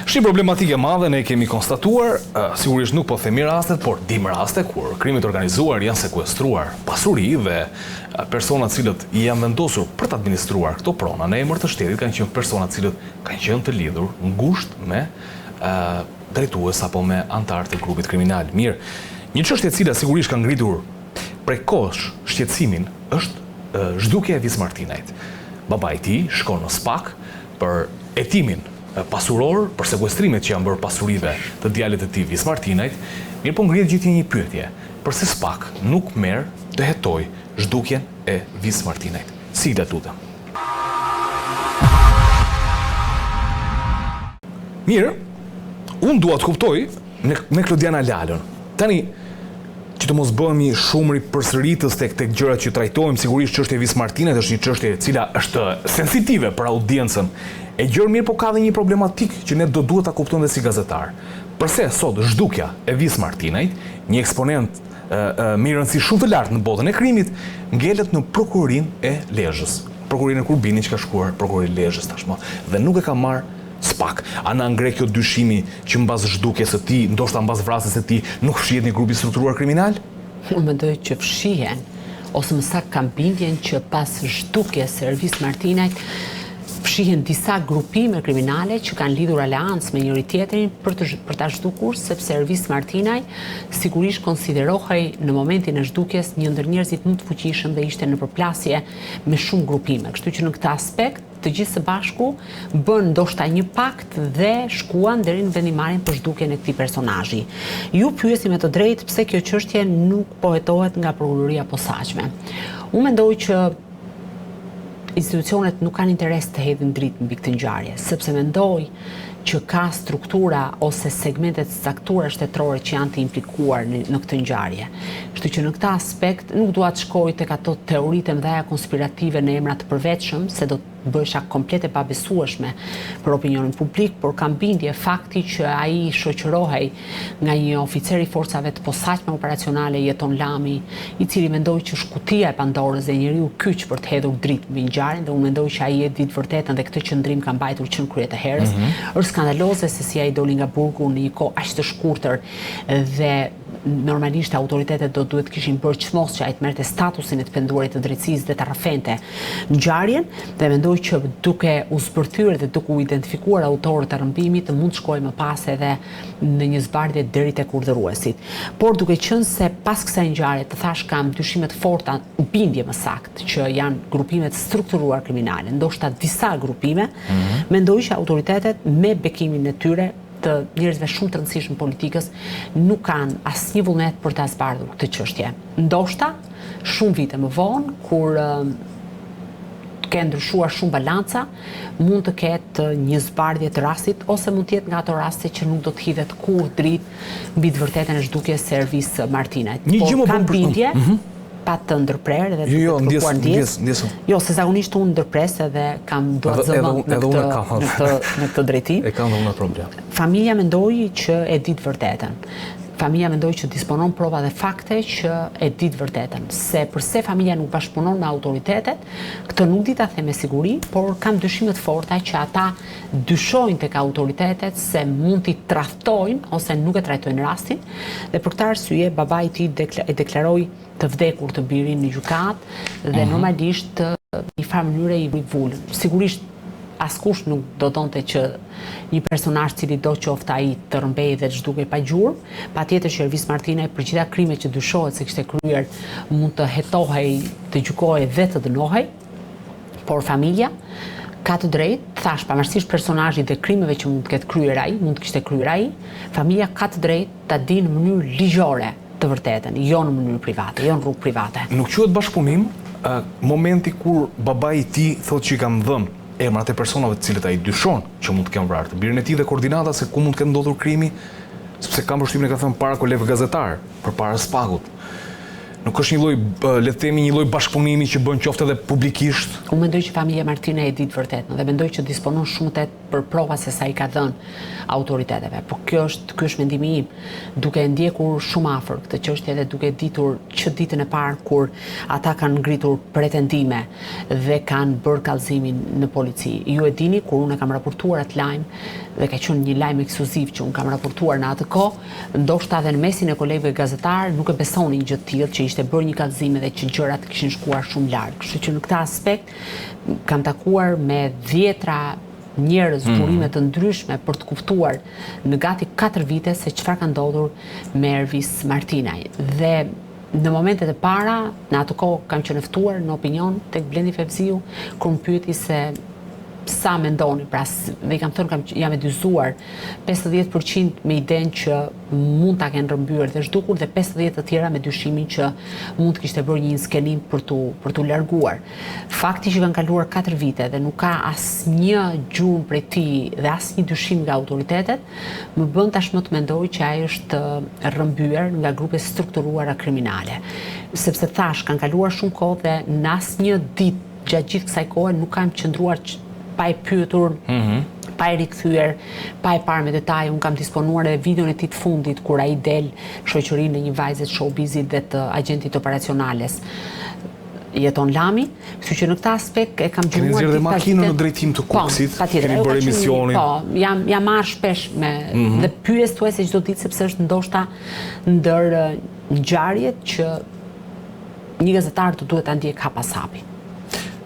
Është një problematikë e madhe, ne e kemi konstatuar, sigurisht nuk po themi rastet, por dimë raste kur krimit të organizuar janë sekuestruar pasuri dhe persona të cilët janë vendosur për të administruar këto prona në emër të shtetit kanë qenë persona të cilët kanë qenë të lidhur ngushtë me drejtues apo me anëtarë të grupit kriminal. Mirë, një çështje e cila sigurisht ka ngritur prej kohësh shqetësimin është zhdukja e Vis Martinajt. Babai i tij shkon në SPAK për hetimin pasuror, për sekuestrimet që janë bërë pasurive të djalit të tij Vis Martinajt, mirëpo ngrihet gjithnjë një pyetje, përse SPAK nuk merr të hetojë zhdukjen e Vis Martinajt? Sigla lutem. Mirë, unë dua të kuptoj me, me Klodiana Lalën. Tani, që të mos bëhemi shumë ripërsëritës tek tek gjërat që trajtojmë, sigurisht çështja e Vis Martinajt është një çështje e cila është sensitive për audiencën e gjerë, mirëpo ka dhe një problematikë që ne do duhet ta kuptojmë dhe si gazetarë. Përse sot zhdukja e Vis Martinajt, një eksponent me një rëndësi shumë të lartë në botën e krimit, ngelet në prokurorinë e Lezhës. Prokurorinë e Kurbinit që ka shkuar prokurori i Lezhës tashmë dhe nuk e ka marrë SPAK. A na ngre kjo dyshimi që mbas zhdukjes së tij, ndoshta mbas vrasjes së tij, nuk fshihet një grup i strukturuar kriminal? Unë mendoj që fshihen, ose më saktë kam bindjen që pas zhdukjes së Ervis Martinajt, fshihen disa grupime kriminale që kanë lidhur aleancë me njëri-tjetrin për të për ta zhdukur, sepse Ervis Martinaj sigurisht konsiderohej në momentin e zhdukjes një ndër njerëzit më të fuqishëm dhe ishte në përplasje me shumë grupime. Kështu që në këtë aspekt të gjithë së bashku bënë ndoshta një pakt dhe shkuan deri në vendimmarrjen për zhdukjen e këtij personazhi. Ju pyesni me të drejtë pse kjo çështje nuk po hetohet nga Prokuroria e Posaçme. Unë mendoj që institucionet nuk kanë interes të hedhin dritë mbi këtë ngjarje, sepse mendoj që ka struktura ose segmente të caktuara shtetërore që janë të implikuar në, në këtë ngjarje. Kështu që në këtë aspekt nuk dua të shkoj tek ato teoritë e mëdha konspirative në emra të përveçëm, se do bëhesha komplet e pabesueshme për opinionin publik, por kam bindje fakti që ai shoqërohej nga një oficer i forcave të posaçme operacionale Jeton Lami, i cili mendoj që është kutia e Pandorës dhe njeriu kyç për të hedhur dritë mbi ngjarjen dhe unë mendoj që ai e di të vërtetën dhe këtë qëndrim ka mbajtur që në krye të herës. Mm -hmm. Është skandaloze se si ai doli nga burgu në një kohë aq të shkurtër dhe normalisht autoritetet do duhet të kishin bërë çmos që ai të merrte statusin e të penduarit të drejtësisë dhe ta rrëfente ngjarjen dhe mendoj që duke u zbërthyer dhe duke u identifikuar autorët e rrëmbimit mund të shkojë më pas edhe në një zbardhje deri tek urdhëruesit. Por duke qenë se pas kësaj ngjarje të thashë kam dyshime të forta, bindje më saktë që janë grupime të strukturuar kriminale, ndoshta disa grupime, mm -hmm. mendoj që autoritetet me bekimin e tyre të njerëzve shumë të rëndësishëm politikës nuk kanë asnjë vullnet për ta zbardhur këtë çështje. Ndoshta shumë vite më vonë kur të kenë ndryshuar shumë balanca, mund të ketë një zbardhje të rastit ose mund të jetë nga ato raste që nuk do të hidhet kurrë dritë mbi të vërtetën e zhdukjes së Ervis Martinajt. Një gjë më bën bindje, mm -hmm. pa të ndërprerë dhe jo, jo, të kërkuar ndjesë. Ndjesë, Jo, se zakonisht unë ndërpres edhe kam dua të zë vend në këtë në këtë në këtë drejtim. E kam dhe unë problem. Familja mendoj që e di të vërtetën. Familja mendoj që disponon prova dhe fakte që e di të vërtetën. Se përse familja nuk bashkëpunon me autoritetet, këtë nuk di ta them me siguri, por kam dyshime të forta që ata dyshojnë tek autoritetet se mund t'i tradhtojnë ose nuk e trajtojnë rastin dhe për këtë arsye babai i tij e deklaroi të vdekur të birin në gjykatë dhe mhm. normalisht në një farë mënyre i vuri vulën. Sigurisht askush nuk do donte që një personazh cilido qoftë ai të rrëmbehej dhe të zhdukej pa gjurmë. Patjetër që Ervis Martinaj për gjitha krimet që dyshohet se kishte kryer mund të hetohej, të gjykohej dhe të dënohej. Por familja ka të drejtë, thashë, pavarësisht personazhit dhe krimeve që mund të ketë kryer ai, mund të kishte kryer ai, familja ka të drejtë ta dijë në mënyrë ligjore të vërtetën, jo në mënyrë private, jo në rrugë private. Nuk quhet bashkëpunim momenti kur babai i tij thotë që i kam dhënë emrat e personave të cilët ai dyshon që mund të kenë vrarë të birin e tij dhe koordinatat se ku mund të ketë ndodhur krimi, sepse kam përshtypjen e ka thënë para kolegëve gazetarë, përpara SPAK-ut. Nuk është një lloj, le të themi, një lloj bashkëpunimi që bën qoftë edhe publikisht? Unë mendoj që familja Martinaj e di të vërtetën dhe mendoj që disponon shumë më tepër prova se sa i ka dhënë autoriteteve. Po kjo është, ky është mendimi im, duke e ndjekur shumë afër këtë çështje dhe duke ditur që ditën e parë kur ata kanë ngritur pretendime dhe kanë bërë kallëzimin në polici. Ju e dini kur unë e kam raportuar atë lajm dhe ka qenë një lajm ekskluziv që unë kam raportuar në atë kohë, Ndoshta edhe në mesin e kolegëve gazetarë nuk e besonin gjë të tillë që ishte bërë një kallëzim edhe që gjërat kishin shkuar shumë larg. Kështu që në këtë aspekt kam takuar me dhjetra njerëz, mm. burime të ndryshme për të kuptuar në gati 4 vite se çfarë ka ndodhur me Ervis Martinaj. Dhe në momentet e para, në atë kohë kam qenë ftuar në opinion tek Blendi Fevziu, kur më pyeti se sa mendoni, pra dhe i kam thënë kam jam e dyzuar 50% me idenë që mund ta kenë rrëmbyer dhe zhdukur dhe 50 të tjera me dyshimin që mund të kishte bërë një inskenim për t'u për t'u larguar. Fakti që kanë kaluar 4 vite dhe nuk ka asnjë gjurmë prej tij dhe asnjë dyshim nga autoritetet, më bën tashmë të mendoj që ai është rrëmbyer nga grupe të strukturuara kriminale. Sepse thashë, kanë kaluar shumë kohë dhe në asnjë ditë Gjatë gjithë kësaj kohe nuk kam qëndruar pa e pyetur, mm -hmm. pa e rikthyer, pa e parë me detaje. Unë kam disponuar edhe videon e tij të fundit kur ai del në shoqërinë e një vajze të showbizit dhe të agjentit operacionales. Jeton Lami, kështu që në këtë aspekt e kam gjurmuar. Keni nxjerrë makinën në drejtim të po, Kukësit, keni bërë emisionin. Po, jam jam marrë shpesh me mm -hmm. dhe pyes thuajse çdo ditë sepse është ndoshta ndër ngjarjet që Një gazetar të duhet ta ndjekë hap pas hapi.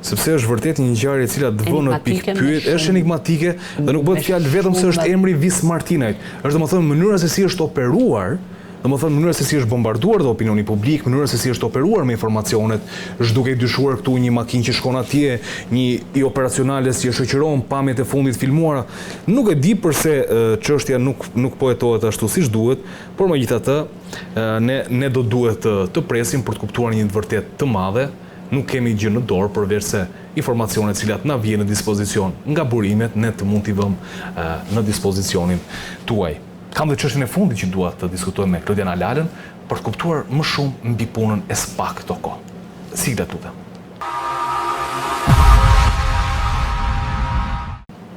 Sepse është vërtet një ngjarje e cila të vë në pikëpyetje, është enigmatike dhe nuk bëhet fjalë vetëm se është emri Vis Martinajt. Është domethënë mënyra se si është operuar, domethënë mënyra se si është bombarduar dhe opinioni publik, mënyra se si është operuar me informacionet, është duke i dyshuar këtu një makinë që shkon atje, një i operacionales që e shoqëron pamjet e fundit filmuara. Nuk e di përse çështja nuk nuk po hetohet ashtu siç duhet, por megjithatë Ne ne do duhet të të presim për të kuptuar një të vërtetë të madhe, nuk kemi gjë në dorë përveçse informacionet të cilat na vijnë në dispozicion nga burimet, ne të mund t'i vëmë në dispozicionin tuaj. Kam dhe çështjen e fundit që dua të diskutoj me Klodiana Lalën për të kuptuar më shumë mbi punën e SPAK këto kohë. Sigla të lutem.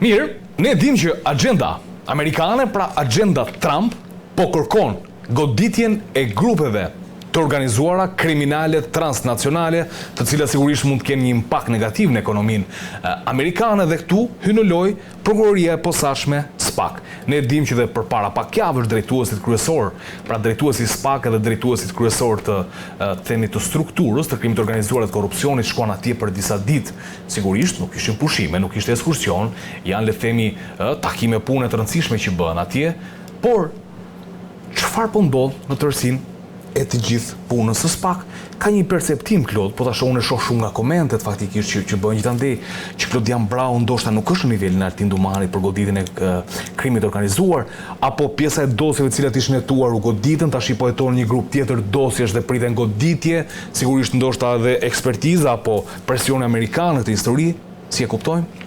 Mirë, ne e dimë që axhenda amerikane, pra axhenda Trump, po kërkon goditjen e grupeve të organizuara kriminale transnacionale, të cilat sigurisht mund të kenë një impakt negativ në ekonominë amerikane dhe këtu hyn në lojë Prokuroria e Posaçme SPAK. Ne e dimë që dhe përpara pak javësh drejtuesit kryesorë, pra drejtuesi i SPAK edhe drejtuesit kryesorë të, të themi të strukturës të krimit të organizuar dhe të korrupsionit shkuan atje për disa ditë Sigurisht, nuk ishin pushime, nuk ishte ekskursion, janë le të themi, ë, takime pune të rëndësishme që bëhen atje, por çfarë po ndodh në tërësinë e të gjithë punës së SPAK? Ka një perceptim Klod, po ta shoh unë e shoh shumë nga komentet faktikisht që që bëhen gjithandej, që Klodian Braho ndoshta nuk është në nivelin e Altin Dumanit për goditjen e krimit të organizuar, apo pjesa e dosjeve të cilat ishin hetuar u goditën, tashi po hetohen një grup tjetër dosjesh dhe priten goditje, sigurisht ndoshta edhe ekspertiza apo Presioni amerikan në këtë histori, si e kuptojmë?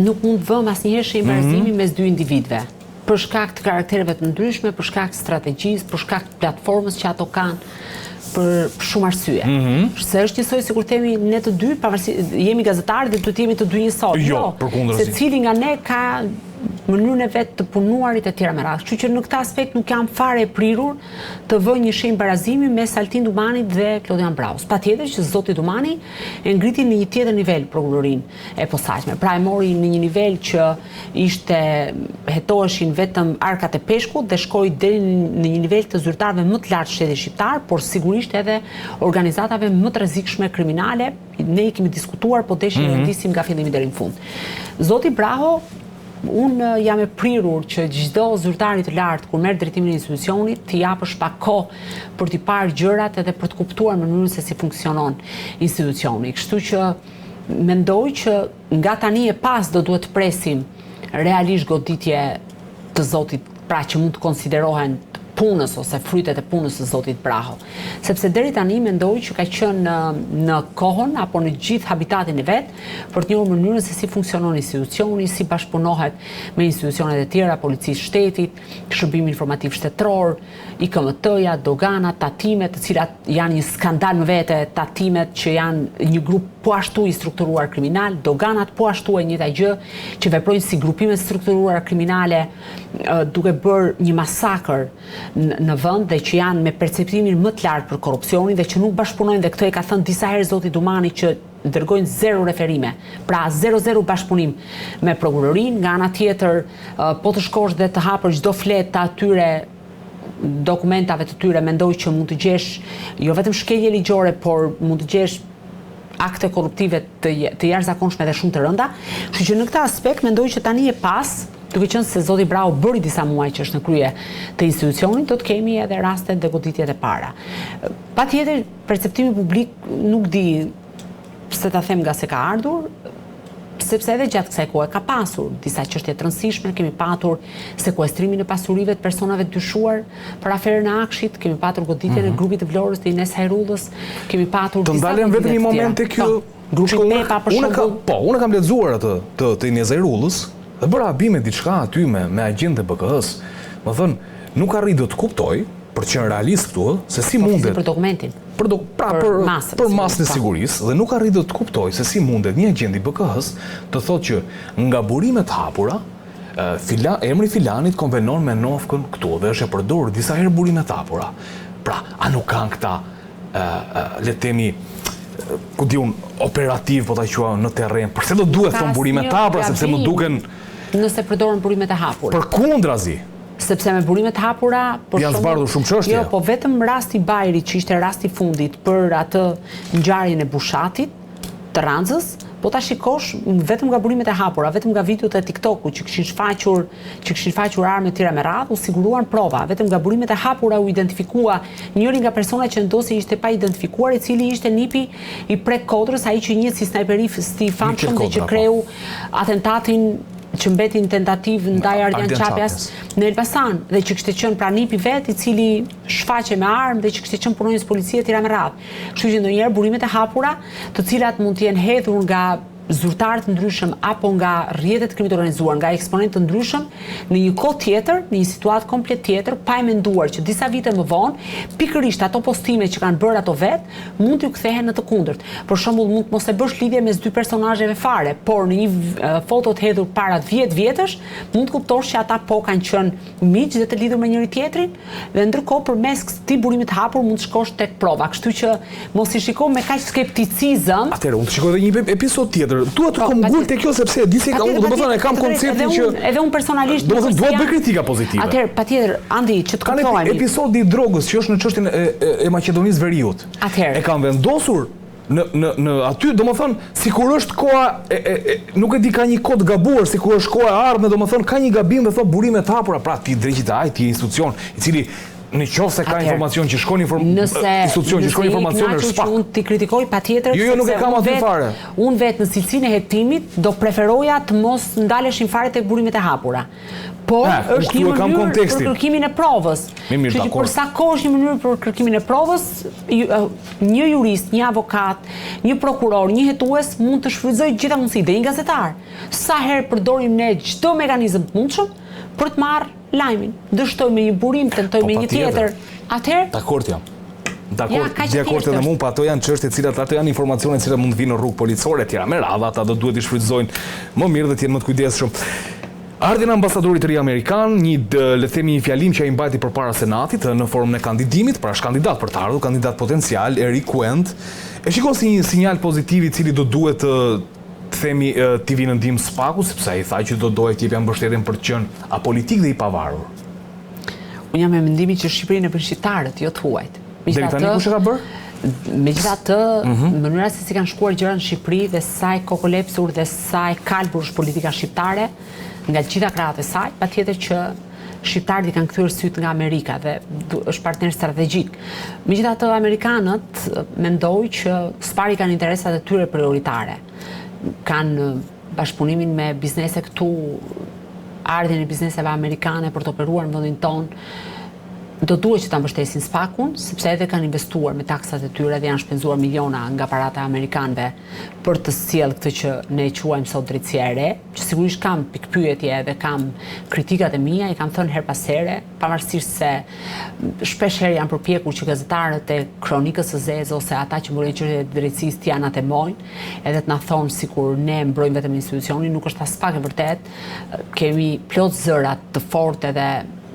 Nuk mund të vëmë asnjëherë shenjë barazimi mes dy individëve, për shkak të karaktereve të ndryshme, për shkak të strategjisë, për shkak të platformës që ato kanë, për shumë arsye. Se është njësoj sikur themi ne të dy, pavarësisht jemi gazetarë dhe duhet të jemi të dy njësoj. Jo, përkundrazi. Secili nga ne ka mënyrën e vet të punuarit e tjera me radhë. Kështu që në këtë aspekt nuk jam fare e prirur të vë një shenjë barazimi mes Altin Dumanit dhe Klodian Brahos. Patjetër që zoti Dumani e ngriti në një tjetër nivel prokurorinë e posaçme. Pra e mori në një nivel që ishte hetoheshin vetëm arkat e peshkut dhe shkoi deri në një nivel të zyrtarëve më të lartë të shtetit shqiptar, por sigurisht edhe organizatave më të rrezikshme kriminale Ne i kemi diskutuar, po deshim mm -hmm. rendisim nga fillimi deri në fund. Zoti Braho, unë jam e prirur që çdo zyrtari të lartë kur merr drejtimin e institucionit t'i japësh pak kohë për t'i parë gjërat edhe për të kuptuar mënyrën se si funksionon institucioni. Kështu që. Mendoj që nga tani e pas do duhet të presim realisht goditje të zotit, pra që mund të konsiderohen të punës ose frytet e punës së zotit Braho. Sepse deri tani mendoj që ka qenë në, në kohën apo në gjithë habitatin e vet për të njohur mënyrën se si funksionon institucioni, si bashkëpunohet me institucionet e tjera, policisë shtetit, shërbimi informativ shtetëror, IKMT-ja, doganat, tatimet, të cilat janë një skandal më vete, tatimet që janë një grup po ashtu i strukturuar kriminal, doganat po ashtu e njëjta gjë, që veprojnë si grupime të strukturuara kriminale, duke bërë një masakër në vend dhe që janë me perceptimin më të lartë për korrupsionin dhe që nuk bashkëpunojnë dhe këtë e ka thënë disa herë zoti Dumani që dërgojnë zero referime, pra zero zero bashkëpunim me prokurorinë, nga ana tjetër po të shkosh dhe të hapësh çdo fletë të atyre dokumentave të tyre, mendoj që mund të gjesh jo vetëm shkelje ligjore, por mund të gjesh akte korruptive të, të jashtëzakonshme dhe shumë të rënda. Kështu që në këtë aspekt mendoj që tani e pas, duke qenë se zoti Braho bëri disa muaj që është në krye të institucionit, do të kemi edhe rastet dhe goditjet e para. Patjetër perceptimi publik nuk di pse ta them nga se ka ardhur, sepse edhe gjatë kësaj kohe ka pasur disa çështje të rëndësishme, kemi patur sekuestrimin e pasurive të personave të dyshuar për aferën e AKSHI-t, kemi patur goditjen mm -hmm. e mhm. grupit të Vlorës të Ines Hajrullës, kemi patur disa Të ndalem vetëm një moment te kjo po, grupi Pepa për shembull. Po, unë kam lexuar atë të të Ines Hajrullës dhe bëra habi me diçka aty me me agjentë e BKH-s. Domethënë, nuk arrij dot të kuptoj, për të qenë realist këtu, se si po, mundet për dokumentin. Për do, pra për, për masën, për masën e po. sigurisë dhe nuk arrij dot të kuptoj se si mundet një agjent i BKH-së të thotë që nga burime të hapura fila, emri filanit konvenon me nofkën këtu dhe është e përdorur disa herë burime të hapura. Pra, a nuk kanë këta le të themi ku di unë operativ po ta quaj në terren. Përse do duhet thonë burime të hapura sepse më duken nëse përdoren burimet e hapura. Përkundrazi, Sepse me burime të hapura, për Janë zbardhur shumë çështje. Jo, po vetëm rasti i Bajrit që ishte rasti i fundit për atë ngjarjen e Bushatit, të Rranxës, po ta shikosh vetëm nga burimet e hapura, vetëm nga videot e TikTok-ut që kishin shfaqur, që kishin shfaqur armë e tjera me radhë, u siguruan prova. Vetëm nga burimet e hapura u identifikua njëri nga personat që në dosje ishte pa identifikuar, i cili ishte nipi i Prek Kodrës, ai që njihet si snajperisti i famshëm dhe që po. kreu atentatin që mbeti në tentativë ndaj Ardian Çapjas në Elbasan dhe që kishte qenë pra nipi vet i cili shfaqej me armë dhe që kishte qenë punonjës policie e tjera me radhë. Kështu që ndonjëherë burimet e hapura, të cilat mund të jenë hedhur nga zyrtarë të ndryshëm apo nga rrjete të krimit të organizuar, nga eksponentë të ndryshëm, në një kohë tjetër, në një situatë komplet tjetër, pa e menduar që disa vite më vonë, pikërisht ato postime që kanë bërë ato vetë, mund t'ju kthehen në të kundërt. Për shembull, mund të mos e bësh lidhje mes dy personazheve fare, por në një foto të hedhur para 10 vjetësh, mund të kuptosh që ata po kanë qenë miq dhe të lidhur me njëri-tjetrin dhe ndërkohë përmes këtij burimi të hapur mund të shkosh tek prova. Kështu që mos i shiko me kaq skepticizëm. Atëherë unë të shikoj edhe një episod tjetër. Dua të po, këmbgul te kjo sepse e di se ka unë, domethënë e kam konceptin që edhe unë personalisht domethënë dua të bëj kritika pozitive. Atëherë patjetër Andi që të kuptohemi. Kanë episodi i drogës që është në çështjen e e Maqedonisë Veriut. Atëherë. E kanë vendosur në në në aty, domethënë sikur është koha e, e, e nuk e di ka një kod gabuar, sikur është koha e ardhme, domethënë ka një gabim dhe thotë burime të hapura, pra ti dreqit ai ti institucion i cili në qoftë se ka informacion që shkon inform nëse, institucion që shkon informacion është SPAK. Unë t'i kritikoj patjetër jo, jo, nuk e kam aty fare. Unë vetë në cilësinë e hetimit do preferoja të mos ndaleshim fare tek burimet e hapura. Por eh, është një mënyrë për kërkimin e provës. Mirë, që për sa kohë është një mënyrë për kërkimin e provës, një jurist, një avokat, një prokuror, një hetues mund të shfrytëzojë gjitha mundësitë dhe një gazetar. Sa herë përdorim ne çdo mekanizëm të mundshëm për të marrë lajmin. Dështoj me një burim, tentoj po, me një tjetër. Atëherë? Dakord jam. Dakord, dakord edhe mua, po ato janë çështje të cilat ato janë informacione të cilat mund të vinë në rrugë policore etj. Me radhë ata do duhet t'i shfrytëzojnë më mirë dhe të jenë më të kujdesshëm. Ardhjen e ambasadorit të ri amerikan, një le të themi një fjalim që ai mbajti përpara Senatit në formën e kandidimit, pra është kandidat për të ardhur, kandidat potencial, Eric Wendt, e shikon si një sinjal pozitiv i cili do duhet të të themi t'i vijë në ndihmë SPAK-ut, sepse ai tha që do doja të jepja mbështetjen për të qenë apolitik dhe i pavarur. Unë jam e mendimit që Shqipërinë e bëjnë shqiptarët, jo të huajt. Deri tani kush e ka bërë? Megjithatë, mm -hmm. mënyra se si kanë shkuar gjërat në Shqipëri dhe sa e kokolepsur dhe sa e kalbur është politika shqiptare, nga të gjitha krahët e saj, patjetër që. shqiptarët i kanë kthyer sytë nga Amerika dhe është partner strategjik. Megjithatë amerikanët mendoj që së pari kanë interesat e tyre prioritare. Kanë bashkëpunimin me biznese këtu, ardhjen e bizneseve amerikane për të operuar në vendin tonë, do duhet që ta mbështesin SPAK-un, sepse edhe kanë investuar me taksat e tyre dhe janë shpenzuar miliona nga paratë e amerikanëve për të sjellë këtë që ne e quajmë sot drejtësia e re, që sigurisht kam pikëpyetje edhe kam kritikat e mia, i kam thënë herë pas here, pavarësisht se shpesh herë janë përpjekur që gazetarët e kronikës së zezë ose ata që mbrojnë çështjet e drejtësisë t'i anatemojnë, edhe të na thonë sikur ne mbrojmë vetëm institucionin, nuk është aspak e vërtetë. Kemi plot zëra të fortë edhe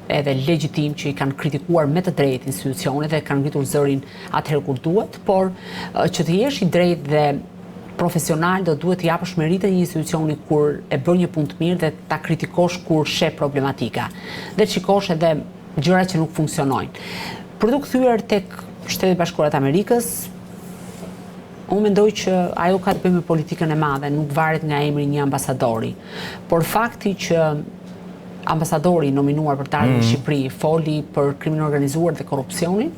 edhe legjitim që i kanë kritikuar me të drejtë institucionet dhe kanë ngritur zërin atëherë kur duhet, por që të jesh i drejtë dhe profesional do duhet të japësh meritën një institucioni kur e bën një punë të mirë dhe ta kritikosh kur sheh problematika dhe të shikosh edhe gjëra që nuk funksionojnë. Për t'u kthyer tek Shtetet e Bashkuara të Amerikës, unë mendoj që ajo ka të bëjë me politikën e madhe, nuk varet nga emri i një ambasadori. Por fakti që ambasadori i nominuar për të ardhur në mm. Shqipëri foli për krimin e organizuar dhe korrupsionin,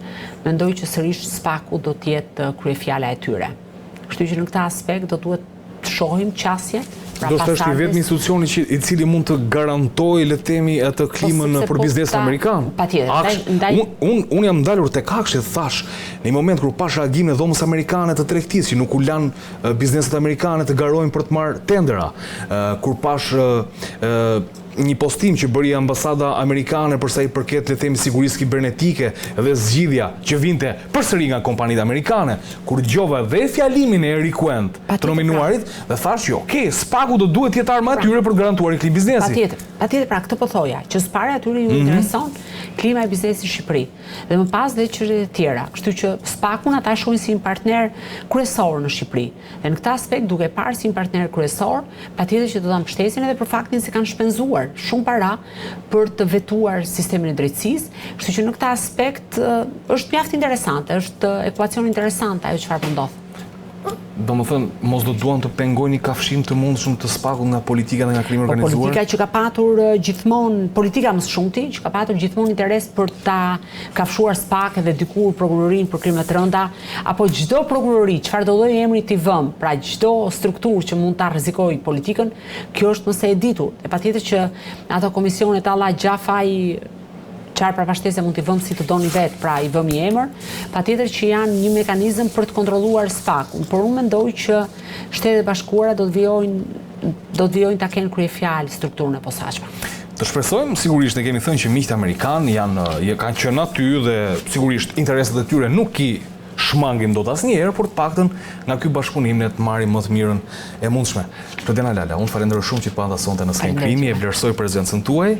mendoj që sërish SPAK-u do të jetë kryefjala e tyre. Kështu që në këtë aspekt do duhet të shohim qasjen, pra Ndoshta është i vetmi institucioni që i cili mund të garantojë le të themi atë po, klimën për po biznesin amerikan. Patjetër, ndaj unë un, un jam ndalur tek AKSHI thashë, në një moment kur pashë reagimin e dhomës amerikane të tregtisë që nuk u lanë bizneset amerikane të garojnë për të marrë tendera. Kur pashë një postim që bëri ambasada amerikane për sa i përket le të themi sigurisë kibernetike dhe zgjidhja që vinte përsëri nga kompanitë amerikane, kur dëgjova dhe fjalimin e Eric Wendt, të pra. nominuarit, dhe thashë që ok, SPAK-u do duhet të jetë arma e pra. tyre për të garantuar një klimë biznesi. Patjetër, patjetër pra këtë po thoja, që së pari atyre ju mm -hmm. intereson klima e biznesit në Shqipëri dhe më pas dhe çështjet e tjera. Kështu që SPAK-un ata e shohin si një partner kryesor në Shqipëri. Dhe në këtë aspekt, duke e parë si një partner kryesor, patjetër që do ta mbështesin edhe për faktin se kanë shpenzuar shumë para për të vetuar sistemin e drejtësisë, kështu që në këtë aspekt është mjaft interesante, është ekuacion interesant ajo çfarë po ndodh. Domethënë, mos do duan të pengojnë një kafshim të mundshëm të SPAK-ut nga politika dhe nga krimi i po, organizuar? Politika që ka patur gjithmonë, politika më së shumti, që ka patur gjithmonë interes për ta kafshuar SPAK edhe dikur prokurorinë për krime të rënda, apo çdo prokurori, çfarëdo lloj emri t'i vëmë, pra çdo strukturë që mund ta rrezikojë politikën, kjo është më se e ditur. E patjetër që ato komisionet alla Xhafaj çfarë prapashtese mund t'i vëmë si të doni vetë, pra i vëmë një emër, patjetër që janë një mekanizëm për të kontrolluar SPAK-un, por unë mendoj që Shtetet e Bashkuara do të vijojnë do të vijojnë ta kenë kryefjalë strukturën e posaçme. Të shpresojmë, sigurisht ne kemi thënë që miqtë amerikanë janë kanë qenë aty dhe sigurisht interesat e tyre nuk i shmangim dot asnjëherë, por të paktën nga ky bashkëpunim ne të marrim më të mirën e mundshme. Klodiana Lala, unë të falenderoj shumë që të pata sonte në Skenë Krimi, e vlerësoj prezencën tuaj.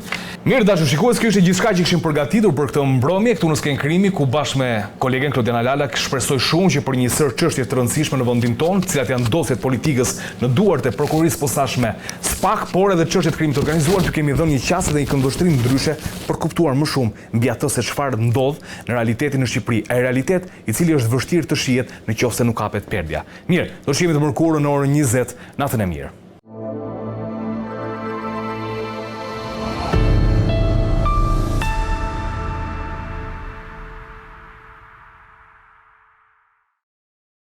Mirë, dashur shikues, kjo ishte gjithçka që kishim përgatitur për këtë mbrëmje këtu në Skenë Krimi, ku bashkë me kolegen Klodiana Lala shpresoj shumë që për një sërë çështje të rëndësishme në vendin tonë, të cilat janë dosjet e politikës në duart e Prokurorisë së Posaçme SPAK, por edhe çështje të krimit të organizuar, t'ju kemi dhënë një qasje dhe një këndvështrim ndryshe për të kuptuar më shumë mbi atë se çfarë ndodh në realitetin në Shqipëri, ai realitet i cili është vështirë të shihet në qoftë se nuk hapet perdja. Mirë, do të shihemi të mërkurën në orën 20, natën e mirë.